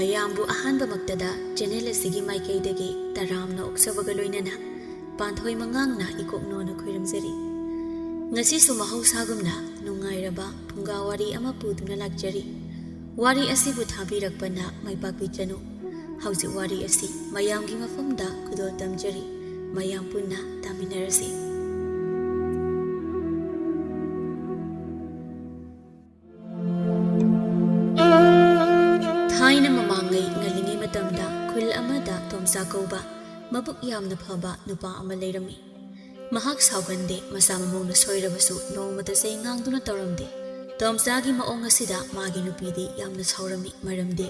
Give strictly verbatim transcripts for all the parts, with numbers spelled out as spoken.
ꯃꯌꯥꯝꯕꯨ ꯑꯍꯥꯟꯕꯃꯛꯇꯗ channel ꯑꯁꯤꯒꯤ ꯃꯥꯏꯀꯩꯗꯒꯤ ꯇꯔꯥꯝꯅ ꯑꯣꯛꯆꯕꯒ ꯂꯣꯏꯅꯅ ꯄꯥꯟꯊꯣꯏ ꯃꯉꯥꯡꯅ ꯏꯀꯣꯛꯅꯣꯅ ꯈꯣꯏꯔꯝꯖꯔꯤ꯫ ꯉꯁꯤꯁꯨ ꯃꯍꯧꯁꯥꯒꯨꯝꯅ ꯅꯨꯡꯉꯥꯏꯔꯕ ꯐꯨꯡꯒꯥ ꯋꯥꯔꯤ ꯑꯃ ꯄꯨꯗꯨꯅ ꯂꯥꯛꯆꯔꯤ꯫ ꯋꯥꯔꯤ ꯑꯁꯤꯕꯨ ꯊꯥꯕꯤꯔꯛꯄꯅ ꯃꯥꯏ ꯄꯥꯛꯄꯤꯖꯅꯨ꯫ ꯍꯧꯖꯤꯛ ꯋꯥꯔꯤ ꯑꯁꯤ ꯃꯌꯥꯝꯒꯤ ꯃꯐꯝꯗ ꯈꯨꯗꯣꯜ ꯇꯝꯖꯔꯤ꯫ ꯃꯌꯥꯝ ꯄꯨꯟꯅ ꯇꯥꯃꯤꯟꯅꯔꯁꯤ꯫ ꯊꯥꯏꯅ ꯃꯃꯥꯡꯉꯩ ꯉꯜꯂꯤꯉꯩ ꯃꯇꯝꯗ ꯈꯨꯜ ꯑꯃꯗ ꯇꯣꯝꯆꯥ ꯀꯧꯕ ꯃꯕꯨꯛ ꯌꯥꯝꯅ ꯐꯕ ꯅꯨꯄꯥ ꯑꯃ ꯂꯩꯔꯝꯃꯤ꯫ ꯃꯍꯥꯛ ꯁꯥꯎꯒꯟꯗꯦ, ꯃꯆꯥ ꯃꯃꯧꯅ ꯁꯣꯏꯔꯕꯁꯨ ꯅꯣꯡꯃꯇ ꯆꯩ ꯉꯥꯡꯗꯨꯅ ꯇꯧꯔꯝꯗꯦ꯫ ꯇꯣꯝꯆꯥꯒꯤ ꯃꯑꯣꯡ ꯑꯁꯤꯗ ꯃꯥꯒꯤ ꯅꯨꯄꯤꯗꯤ ꯌꯥꯝꯅ ꯁꯥꯎꯔꯝꯃꯤ, ꯃꯔꯝꯗꯤ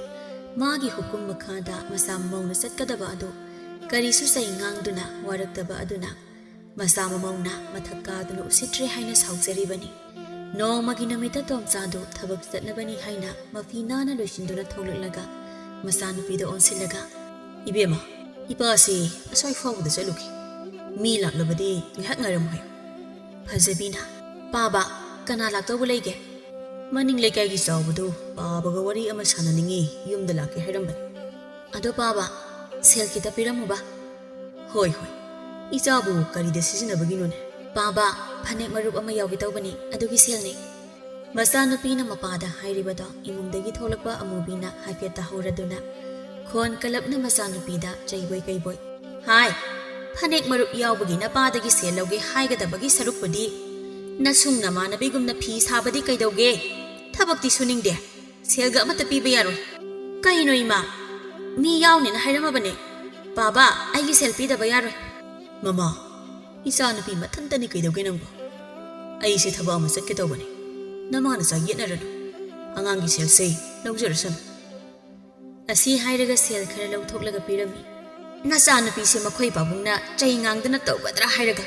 ꯃꯥꯒꯤ ꯍꯨꯀꯨꯝ ꯃꯈꯥꯗ ꯃꯆꯥ ꯃꯃꯧꯅ ꯆꯠꯀꯗꯕ ꯑꯗꯨ ꯀꯔꯤꯁꯨ ꯆꯩ ꯉꯥꯡꯗꯨꯅ ꯋꯥꯔꯛꯇꯕ ꯑꯗꯨꯅ ꯃꯆꯥ ꯃꯃꯧꯅ ꯃꯊꯛ ꯀꯥꯗꯨꯅ ꯎꯁꯤꯠꯇ꯭ꯔꯦ ꯍꯥꯏꯅ ꯁꯥꯎꯖꯔꯤꯕꯅꯤ꯫ ꯅꯣꯡꯃꯒꯤ ꯅꯨꯃꯤꯠꯇ ꯇꯣꯝꯆꯥꯗꯨ ꯊꯕꯛ ꯆꯠꯅꯕꯅꯤ ꯍꯥꯏꯅ ꯃꯐꯤ ꯅꯥꯟꯅ ꯂꯣꯏꯁꯤꯟꯗꯨꯅ ꯊꯣꯛꯂꯛꯂꯒ ꯃꯆꯥꯅꯨꯄꯤꯗ ꯑꯣꯟꯁꯤꯜꯂꯒ, "ꯏꯕꯦꯝꯃ, ꯏꯄꯥꯁꯤ ꯑꯁ꯭ꯋꯥꯏ ꯐꯥꯎꯕꯗ ꯆꯠꯂꯨꯈꯤ꯫ ꯃꯤ ꯂꯥꯛꯂꯕꯗꯤ ꯉꯥꯏꯍꯥꯛ ꯉꯥꯏꯔꯝꯃꯨ ꯍꯥꯏꯌꯨ꯫" ꯐꯖꯕꯤꯅ, "ꯄꯥꯕ, ꯀꯅꯥ ꯂꯥꯛꯇꯧꯕ ꯂꯩꯒꯦ?" "ꯃꯅꯤꯡ ꯂꯩꯀꯥꯏꯒꯤ ꯆꯥꯎꯕꯗꯨ ꯄꯥꯕꯒ ꯋꯥꯔꯤ ꯑꯃ ꯁꯥꯟꯅꯅꯤꯡꯉꯤ, ꯌꯨꯝꯗ ꯂꯥꯛꯀꯦ ꯍꯥꯏꯔꯝꯕꯅꯤ꯫" "ꯑꯗꯣ ꯄꯥꯕ, ꯁꯦꯜ ꯈꯤꯇ ꯄꯤꯔꯝꯃꯨꯕ꯫" "ꯍꯣꯏ, ꯍꯣꯏ, ꯏꯆꯥꯕꯨ ꯀꯔꯤꯗ ꯁꯤꯖꯤꯟꯅꯕꯒꯤꯅꯣꯅꯦ?" "ꯄꯥꯕ, ꯐꯅꯦꯛ ꯃꯔꯨꯞ ꯑꯃ ꯌꯥꯎꯒꯦ ꯇꯧꯕꯅꯤ, ꯑꯗꯨꯒꯤ ꯁꯦꯜꯅꯤ꯫" ꯃꯆꯥꯅꯨꯄꯤꯅ ꯃꯄꯥꯗ ꯍꯥꯏꯔꯤꯕꯗꯣ ꯏꯃꯨꯡꯗꯒꯤ ꯊꯣꯛꯂꯛꯄ ꯑꯃꯨꯕꯤꯅ ꯍꯥꯏꯐꯦꯠ ꯇꯥꯍꯧꯔꯗꯨꯅ ꯈꯣꯟ ꯀꯜꯂꯞꯅ ꯃꯆꯥꯅꯨꯄꯤꯗ ꯆꯩꯕꯣꯏ ꯀꯩꯕꯣꯏ, "ꯍꯥꯏ, ꯐꯅꯦꯛ ꯃꯔꯨꯞ ꯌꯥꯎꯕꯒꯤ ꯅꯄꯥꯗꯒꯤ ꯁꯦꯜ ꯂꯧꯒꯦ ꯍꯥꯏꯒꯗꯕꯒꯤ ꯁꯔꯨꯛꯄꯨꯗꯤ ꯅꯁꯨꯡ ꯅꯃꯥꯟꯅꯕꯤꯒꯨꯝꯅ ꯐꯤ ꯁꯥꯕꯗꯤ ꯀꯩꯗꯧꯒꯦ? ꯊꯕꯛꯇꯤ ꯁꯨꯅꯤꯡꯗꯦ, ꯁꯦꯜꯒ ꯑꯃꯠꯇ ꯄꯤꯕ ꯌꯥꯔꯣꯏ꯫" "ꯀꯩꯅꯣ ꯏꯃꯥ, ꯃꯤ ꯌꯥꯎꯅꯤꯅ ꯍꯥꯏꯔꯝꯃꯕꯅꯦ꯫ ꯄꯥꯕ, ꯑꯩꯒꯤ ꯁꯦꯜ ꯄꯤꯗꯕ ꯌꯥꯔꯣꯏ꯫" "ꯃꯃꯥ, ꯏꯆꯥꯅꯨꯄꯤ ꯃꯊꯟꯇꯅꯤ ꯀꯩꯗꯧꯒꯦ ꯅꯪꯕꯣ? ꯑꯩꯁꯦ ꯊꯕꯛ ꯑꯃ ꯆꯠꯀꯦ ꯇꯧꯕꯅꯤ꯫ ꯅꯃꯥ ꯅꯆꯥ ꯌꯦꯠꯅꯔꯅꯨ꯫ ꯑꯉꯥꯡꯒꯤ ꯁꯦꯜꯁꯦ ꯂꯧꯖꯔꯁꯅꯨ꯫" ꯑꯁꯤ ꯍꯥꯏꯔꯒ ꯁꯦꯜ ꯈꯔ ꯂꯧꯊꯣꯛꯂꯒ ꯄꯤꯔꯝꯃꯤ꯫ "ꯅꯆꯥꯅꯨꯄꯤꯁꯦ ꯃꯈꯣꯏ ꯄꯥꯕꯨꯡꯅ ꯆꯩ ꯉꯥꯡꯗꯅ ꯇꯧꯒꯗ꯭ꯔꯥ ꯍꯥꯏꯔꯒ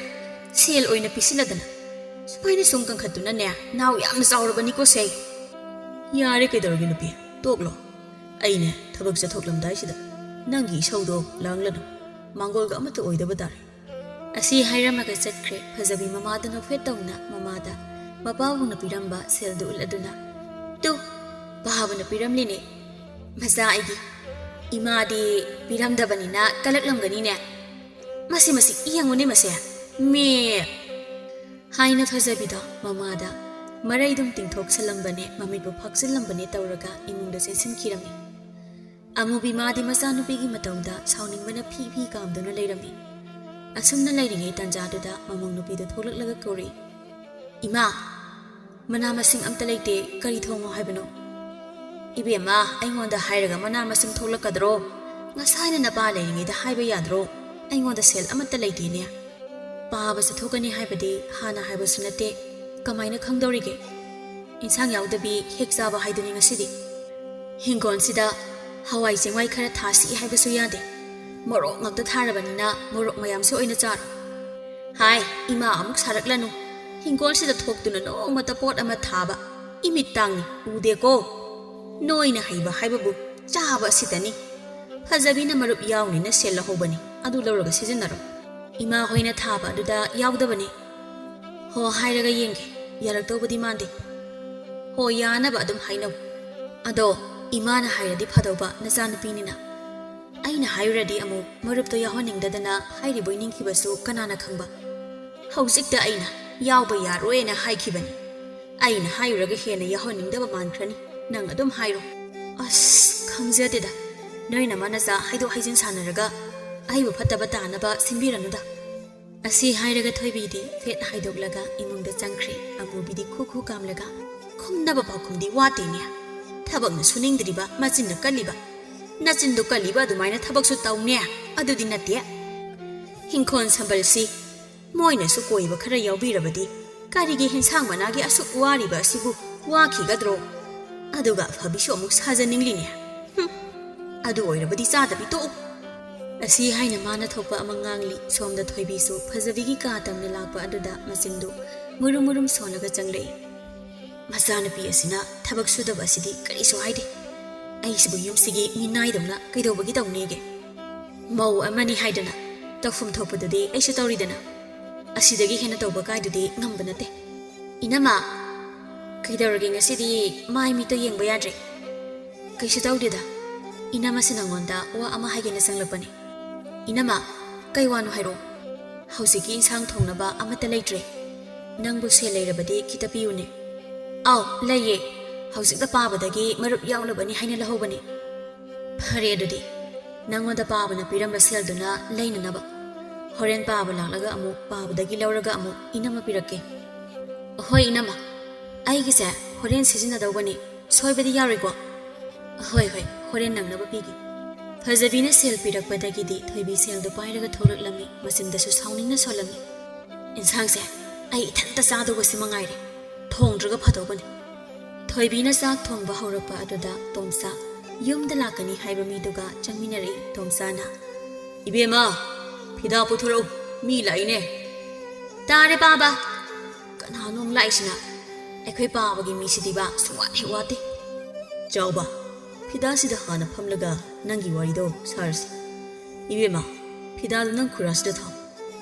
ꯁꯦꯜ ꯑꯣꯏꯅ ꯄꯤꯁꯤꯜꯂꯗꯅ ꯁꯨꯃꯥꯏꯅ ꯁꯨꯝ ꯀꯟꯈꯠꯇꯨꯅꯅꯦ ꯅꯥꯎ ꯌꯥꯝꯅ ꯆꯥꯎꯔꯕꯅꯤꯀꯣ ꯁꯦ꯫" "ꯌꯥꯔꯦ, ꯀꯩꯗꯧꯔꯒꯦ ꯅꯨꯄꯤ, ꯇꯣꯛꯂꯣ꯫ ꯑꯩꯅꯦ ꯊꯕꯛ ꯆꯠꯊꯣꯛꯂꯝꯗꯥꯏꯁꯤꯗ ꯅꯪꯒꯤ ꯏꯁꯧꯗꯣ ꯂꯥꯡꯂꯅꯨ, ꯃꯥꯡꯒꯣꯜꯒ ꯑꯃꯠꯇ ꯑꯣꯏꯗꯕ ꯇꯥꯔꯦ꯫" ꯑꯁꯤ ꯍꯥꯏꯔꯝꯃꯒ ꯆꯠꯈ꯭ꯔꯦ꯫ ꯐꯖꯕꯤ ꯃꯃꯥꯗ ꯅꯣꯛꯐꯦꯠ ꯇꯧꯅ ꯃꯃꯥꯗ ꯃꯄꯥꯕꯨꯡꯅ ꯄꯤꯔꯝꯕ ꯁꯦꯜꯗꯨ ꯎꯠꯂꯗꯨꯅ, "ꯇꯨ, ꯄꯥꯕꯅ ꯄꯤꯔꯝꯂꯤꯅꯦ꯫ "ꯃꯆꯥ ꯑꯩꯒꯤ, ꯏꯃꯥꯗꯤ ꯄꯤꯔꯝꯗꯕꯅꯤꯅ ꯀꯜꯂꯛꯂꯝꯒꯅꯤꯅꯦ꯫ ꯃꯁꯤ, ꯃꯁꯤ ꯌꯦꯡꯉꯨꯅꯦ ꯃꯁꯦ꯫ ꯃꯤ!" ꯍꯥꯏꯅ ꯐꯖꯕꯤꯗꯣ ꯃꯃꯥꯗ ꯃꯔꯩꯗꯨꯝ ꯇꯤꯡꯊꯣꯛꯁꯜꯂꯝꯕꯅꯦ, ꯃꯃꯤꯠꯄꯨ ꯐꯥꯛꯆꯜꯂꯝꯕꯅꯦ ꯇꯧꯔꯒ ꯏꯃꯨꯡꯗ ꯆꯦꯟꯁꯤꯟꯈꯤꯔꯝꯃꯤ꯫ ꯑꯃꯨꯕꯤ ꯃꯥꯗꯤ ꯃꯆꯥꯅꯨꯄꯤꯒꯤ ꯃꯇꯧꯗ ꯁꯥꯎꯅꯤꯡꯕꯅ ꯐꯤ ꯐꯤ ꯀꯥꯝꯗꯨꯅ ꯂꯩꯔꯝꯃꯤ꯫ ꯑꯁꯨꯝꯅ ꯂꯩꯔꯤꯉꯩ ꯇꯥꯟꯖꯥꯗꯨꯗ ꯃꯃꯧ ꯅꯨꯄꯤꯗꯨ ꯊꯣꯛꯂꯛꯂꯒ ꯀꯧꯔꯛꯏ, "ꯏꯃꯥ, ꯃꯅꯥ ꯃꯁꯤꯡ ꯑꯝꯇ ꯂꯩꯇꯦ, ꯀꯔꯤ ꯊꯣꯡꯉꯣ ꯍꯥꯏꯕꯅꯣ?" "ꯏꯕꯦꯝꯃ, ꯑꯩꯉꯣꯟꯗ ꯍꯥꯏꯔꯒ ꯃꯅꯥ ꯃꯁꯤꯡ ꯊꯣꯛꯂꯛꯀꯗ꯭ꯔꯣ? ꯉꯁꯥꯏꯅ ꯅꯄꯥ ꯂꯩꯔꯤꯉꯩꯗ ꯍꯥꯏꯕ ꯌꯥꯗ꯭ꯔꯣ? ꯑꯩꯉꯣꯟꯗ ꯁꯦꯜ ꯑꯃꯠꯇ ꯂꯩꯇꯦꯅꯦ꯫ ꯄꯥꯕ ꯆꯠꯊꯣꯛꯀꯅꯤ ꯍꯥꯏꯕꯗꯤ ꯍꯥꯟꯅ ꯍꯥꯏꯕꯁꯨ ꯅꯠꯇꯦ, ꯀꯃꯥꯏꯅ ꯈꯪꯗꯧꯔꯤꯒꯦ? ꯏꯟꯁꯥꯡ ꯌꯥꯎꯗꯕꯤ ꯍꯦꯛ ꯆꯥꯕ ꯍꯥꯏꯗꯨꯅꯤ ꯉꯁꯤꯗꯤ꯫ ꯍꯤꯡꯒꯣꯜꯁꯤꯗ ꯍꯋꯥꯏ ꯆꯦꯡꯋꯥꯏ ꯈꯔ ꯊꯥꯁꯤ ꯍꯥꯏꯕꯁꯨ ꯌꯥꯗꯦ꯫ ꯃꯣꯔꯣꯛ ꯉꯥꯛꯇ ꯊꯥꯔꯕꯅꯤꯅ ꯃꯣꯔꯣꯛ ꯃꯌꯥꯝꯁꯨ ꯑꯣꯏꯅ ꯆꯥꯔꯣ꯫ ꯍꯥꯏ, ꯏꯃꯥ ꯑꯃꯨꯛ ꯁꯥꯔꯛꯂꯅꯨ꯫ ꯍꯤꯡꯒꯣꯜꯁꯤꯗ ꯊꯣꯛꯇꯨꯅ ꯅꯣꯡꯃꯇ ꯄꯣꯠ ꯑꯃ ꯊꯥꯕ ꯏꯃꯤꯠ ꯇꯥꯡꯅꯤ, ꯎꯗꯦꯀꯣ? ꯅꯣꯏꯅ ꯍꯩꯕ ꯍꯥꯏꯕꯕꯨ ꯆꯥꯕ ꯑꯁꯤꯇꯅꯤ꯫ ꯐꯖꯕꯤꯅ ꯃꯔꯨꯞ ꯌꯥꯎꯅꯤꯅ ꯁꯦꯜ ꯂꯧꯍꯧꯕꯅꯤ, ꯑꯗꯨ ꯂꯧꯔꯒ ꯁꯤꯖꯤꯟꯅꯔꯣ꯫ ꯏꯃꯥ ꯍꯣꯏꯅ ꯊꯥꯕ ꯑꯗꯨꯗ ꯌꯥꯎꯗꯕꯅꯤ꯫ ꯍꯣ, ꯍꯥꯏꯔꯒ ꯌꯦꯡꯒꯦ, ꯌꯥꯔꯛꯇꯧꯕꯗꯤ ꯃꯥꯟꯗꯦ꯫ ꯍꯣ, ꯌꯥꯅꯕ ꯑꯗꯨꯝ ꯍꯥꯏꯅꯧ꯫ ꯑꯗꯣ ꯏꯃꯥꯅ ꯍꯥꯏꯔꯗꯤ ꯐꯗꯧꯕ, ꯅꯆꯥꯅꯨꯄꯤꯅꯤꯅ꯫ ꯑꯩꯅ ꯍꯥꯏꯔꯨꯔꯗꯤ ꯑꯃꯨꯛ ꯃꯔꯨꯞꯇꯣ ꯌꯥꯎꯍꯟꯅꯤꯡꯗꯗꯅ ꯍꯥꯏꯔꯤꯕꯣꯏ ꯅꯤꯡꯈꯤꯕꯁꯨ ꯀꯅꯥꯅ ꯈꯪꯕ꯫ ꯍꯧꯖꯤꯛꯇ ꯑꯩꯅ ꯌꯥꯎꯕ ꯌꯥꯔꯣꯏꯅ ꯍꯥꯏꯈꯤꯕꯅꯤ꯫ ꯑꯩꯅ ꯍꯥꯏꯔꯨꯔꯒ ꯍꯦꯟꯅ ꯌꯥꯎꯍꯟꯅꯤꯡꯗꯕ ꯃꯥꯟꯈ꯭ꯔꯅꯤ꯫ ꯅꯪ ꯑꯗꯨꯝ ꯍꯥꯏꯔꯣ꯫ ꯑꯁ, ꯈꯪꯖꯗꯦꯗ꯫ ꯅꯣꯏ ꯅꯃꯥ ꯅꯆꯥ ꯍꯥꯏꯗꯣꯛ ꯍꯥꯏꯖꯤꯟ ꯁꯥꯟꯅꯔꯒ ꯑꯩꯕꯨ ꯐꯠꯇꯕ ꯇꯥꯅꯕ ꯁꯤꯟꯕꯤꯔꯅꯨꯗ꯫ ꯑꯁꯤ ꯍꯥꯏꯔꯒ ꯊꯣꯏꯕꯤꯗꯤ ꯐꯦꯠ ꯍꯥꯏꯗꯣꯛꯂꯒ ꯏꯃꯨꯡꯗ ꯆꯪꯈ꯭ꯔꯦ꯫ ꯑꯃꯨꯕꯤꯗꯤ ꯈꯨ ꯈꯨ ꯀꯥꯝꯂꯒ, "ꯈꯨꯝꯅꯕ ꯄꯥꯎꯈꯨꯝꯗꯤ ꯋꯥꯠꯇꯦꯅꯦ꯫ ꯊꯕꯛꯅ ꯁꯨꯅꯤꯡꯗ꯭ꯔꯤꯕ, ꯃꯆꯤꯟꯅ ꯀꯜꯂꯤꯕ꯫ ꯅꯆꯤꯟꯗꯨ ꯀꯜꯂꯤꯕ ꯑꯗꯨꯃꯥꯏꯅ ꯊꯕꯛꯁꯨ ꯇꯧꯅꯦ꯫ ꯑꯗꯨꯗꯤ ꯅꯠꯇꯦ꯫ ꯍꯤꯡꯈꯣꯜ ꯁꯝꯕꯜꯁꯤ ꯃꯣꯏꯅꯁꯨ ꯀꯣꯏꯕ ꯈꯔ ꯌꯥꯎꯕꯤꯔꯕꯗꯤ ꯀꯔꯤꯒꯤ ꯍꯦꯟꯁꯥꯡ ꯃꯅꯥꯒꯤ ꯑꯁꯨꯛ ꯋꯥꯔꯤꯕ ꯑꯁꯤꯕꯨ ꯋꯥꯈꯤꯒꯗ꯭ꯔꯣ? ꯑꯗꯨꯒ ꯑꯐꯕꯤꯁꯨ ꯑꯃꯨꯛ ꯁꯥꯖꯅꯤꯡꯂꯤꯅꯦ꯫ ꯍꯨꯝ, ꯑꯗꯨ ꯑꯣꯏꯔꯕꯗꯤ ꯆꯥꯗꯕꯤ ꯇꯣꯛꯎ"꯫ ꯑꯁꯤ ꯍꯥꯏꯅ ꯃꯥꯅ ꯊꯣꯛꯄ ꯑꯃ ꯉꯥꯡꯂꯤ꯫ ꯁꯣꯝꯗ ꯊꯣꯏꯕꯤꯁꯨ ꯐꯖꯕꯤꯒꯤ ꯀꯥ ꯇꯝꯅ ꯂꯥꯛꯄ ꯑꯗꯨꯗ ꯃꯆꯤꯟꯗꯨ ꯃꯨꯔꯨꯝ ꯃꯨꯔꯨꯝ ꯁꯣꯜꯂꯒ ꯆꯪꯂꯛꯏ꯫ "ꯃꯆꯥꯅꯨꯄꯤ ꯑꯁꯤꯅ ꯊꯕꯛ ꯁꯨꯗꯕ ꯑꯁꯤꯗꯤ ꯀꯔꯤꯁꯨ ꯍꯥꯏꯗꯦ꯫ ꯑꯩꯁꯤꯕꯨ ꯌꯨꯝꯁꯤꯒꯤ ꯃꯤꯅꯥꯏꯗꯧꯅ ꯀꯩꯗꯧꯕꯒꯤ ꯇꯧꯅꯦꯒꯦ? ꯃꯧ ꯑꯃꯅꯤ ꯍꯥꯏꯗꯅ ꯇꯧꯐꯝ ꯊꯣꯛꯄꯗꯨꯗꯤ ꯑꯩꯁꯨ ꯇꯧꯔꯤꯗꯅ꯫ ꯑꯁꯤꯗꯒꯤ ꯍꯦꯟꯅ ꯇꯧꯕ ꯀꯥꯏꯗꯨꯗꯤ ꯉꯝꯕ ꯅꯠꯇꯦ꯫ ꯏꯅꯝꯃ, ꯀꯩꯗꯧꯔꯒꯦ ꯉꯁꯤꯗꯤ ꯃꯥꯏ ꯃꯤꯠꯇꯣ ꯌꯦꯡꯕ ꯌꯥꯗ꯭ꯔꯦ?" ꯀꯩꯁꯨ ꯇꯧꯗꯦꯗ꯫ ꯏꯅꯝꯃꯁꯤ ꯅꯪꯉꯣꯟꯗ ꯋꯥ ꯑꯃ ꯍꯥꯏꯒꯦꯅ ꯆꯪꯂꯛꯄꯅꯦ꯫ ꯏꯅꯝꯃ, ꯀꯩ ꯋꯥꯅꯣ ꯍꯥꯏꯔꯛꯑꯣ꯫ ꯍꯧꯖꯤꯛꯀꯤ ꯏꯟꯁꯥꯡ ꯊꯣꯡꯅꯕ ꯑꯃꯠꯇ ꯂꯩꯇ꯭ꯔꯦ꯫ ꯅꯪꯕꯨ ꯁꯦꯜ ꯂꯩꯔꯕꯗꯤ ꯈꯤꯇ ꯄꯤꯌꯨꯅꯦ꯫ ꯑꯥꯎ, ꯂꯩꯌꯦ꯫ ꯍꯧꯖꯤꯛꯇ ꯄꯥꯕꯗꯒꯤ ꯃꯔꯨꯞ ꯌꯥꯎꯅꯕꯅꯤ ꯍꯥꯏꯅ ꯂꯧꯍꯧꯕꯅꯦ꯫ ꯐꯔꯦ ꯑꯗꯨꯗꯤ, ꯅꯪꯉꯣꯟꯗ ꯄꯥꯕꯅ ꯄꯤꯔꯝꯕ ꯁꯦꯜꯗꯨꯅ ꯂꯩꯅꯅꯕ꯫ ꯍꯣꯔꯦꯟ ꯄꯥꯕ ꯂꯥꯛꯂꯒ ꯑꯃꯨꯛ ꯄꯥꯕꯗꯒꯤ ꯂꯧꯔꯒ ꯑꯃꯨꯛ ꯏꯅꯝꯃ ꯄꯤꯔꯛꯀꯦ꯫ ꯍꯣꯏ ꯏꯅꯝꯃ, ꯑꯩꯒꯤꯁꯦ ꯍꯣꯔꯦꯟ ꯁꯤꯖꯤꯟꯅꯗꯧꯕꯅꯤ, ꯁꯣꯏꯕꯗꯤ ꯌꯥꯔꯣꯏꯀꯣ? ꯍꯣꯏ ꯍꯣꯏ, ꯍꯣꯔꯦꯟ ꯅꯪꯅꯕ ꯄꯤꯒꯦ꯫ ꯐꯖꯕꯤꯅ ꯁꯦꯜ ꯄꯤꯔꯛꯄꯗꯒꯤꯗꯤ ꯊꯣꯏꯕꯤ ꯁꯦꯜꯗꯨ ꯄꯥꯏꯔꯒ ꯊꯣꯛꯂꯛꯂꯝꯃꯤ꯫ ꯃꯆꯤꯟꯗꯁꯨ ꯁꯥꯎꯅꯤꯡꯅ ꯁꯣꯜꯂꯝꯃꯤ꯫ ꯏꯟꯁꯥꯡꯁꯦ ꯑꯩ ꯏꯊꯟꯇ ꯆꯥꯗꯧꯕꯁꯤ ꯃꯉꯥꯏꯔꯦ꯫ ꯊꯣꯡꯗ꯭ꯔꯒ ꯐꯗꯧꯕꯅꯤ꯫ ꯊꯣꯏꯕꯤꯅ ꯆꯥꯛ ꯊꯣꯡꯕ ꯍꯧꯔꯛꯄ ꯑꯗꯨꯗ ꯇꯣꯝꯆꯥ, ꯌꯨꯝꯗ ꯂꯥꯛꯀꯅꯤ ꯍꯥꯏꯕ ꯃꯤꯗꯨꯒ ꯆꯪꯃꯤꯟꯅꯔꯛꯏ꯫ ꯇꯣꯝꯆꯥꯅ, "ꯏꯕꯦꯝꯃ, ꯐꯤꯗꯥ ꯄꯨꯊꯣꯔꯛꯎ, ꯃꯤ ꯂꯥꯛꯏꯅꯦ꯫" "ꯇꯥꯔꯦ ꯄꯥꯕ꯫ ꯀꯅꯥꯅꯣꯝ ꯂꯥꯛꯏꯁꯤꯅ? ꯑꯩꯈꯣꯏ ꯄꯥꯕꯒꯤ ꯃꯤꯁꯤꯗꯤꯕ ꯁꯨꯡꯋꯥꯠ ꯍꯦꯛ ꯋꯥꯠꯇꯦ꯫" "ꯆꯥꯎꯕ, ꯐꯤꯗꯥꯁꯤꯗ ꯍꯥꯟꯅ ꯐꯝꯂꯒ ꯅꯪꯒꯤ ꯋꯥꯔꯤꯗꯣ ꯁꯥꯔꯁꯤ꯫ ꯏꯕꯦꯝꯃ, ꯐꯤꯗꯥꯗꯨ ꯅꯪ ꯈꯨꯔꯥꯁꯤꯗ ꯊꯥꯎ꯫"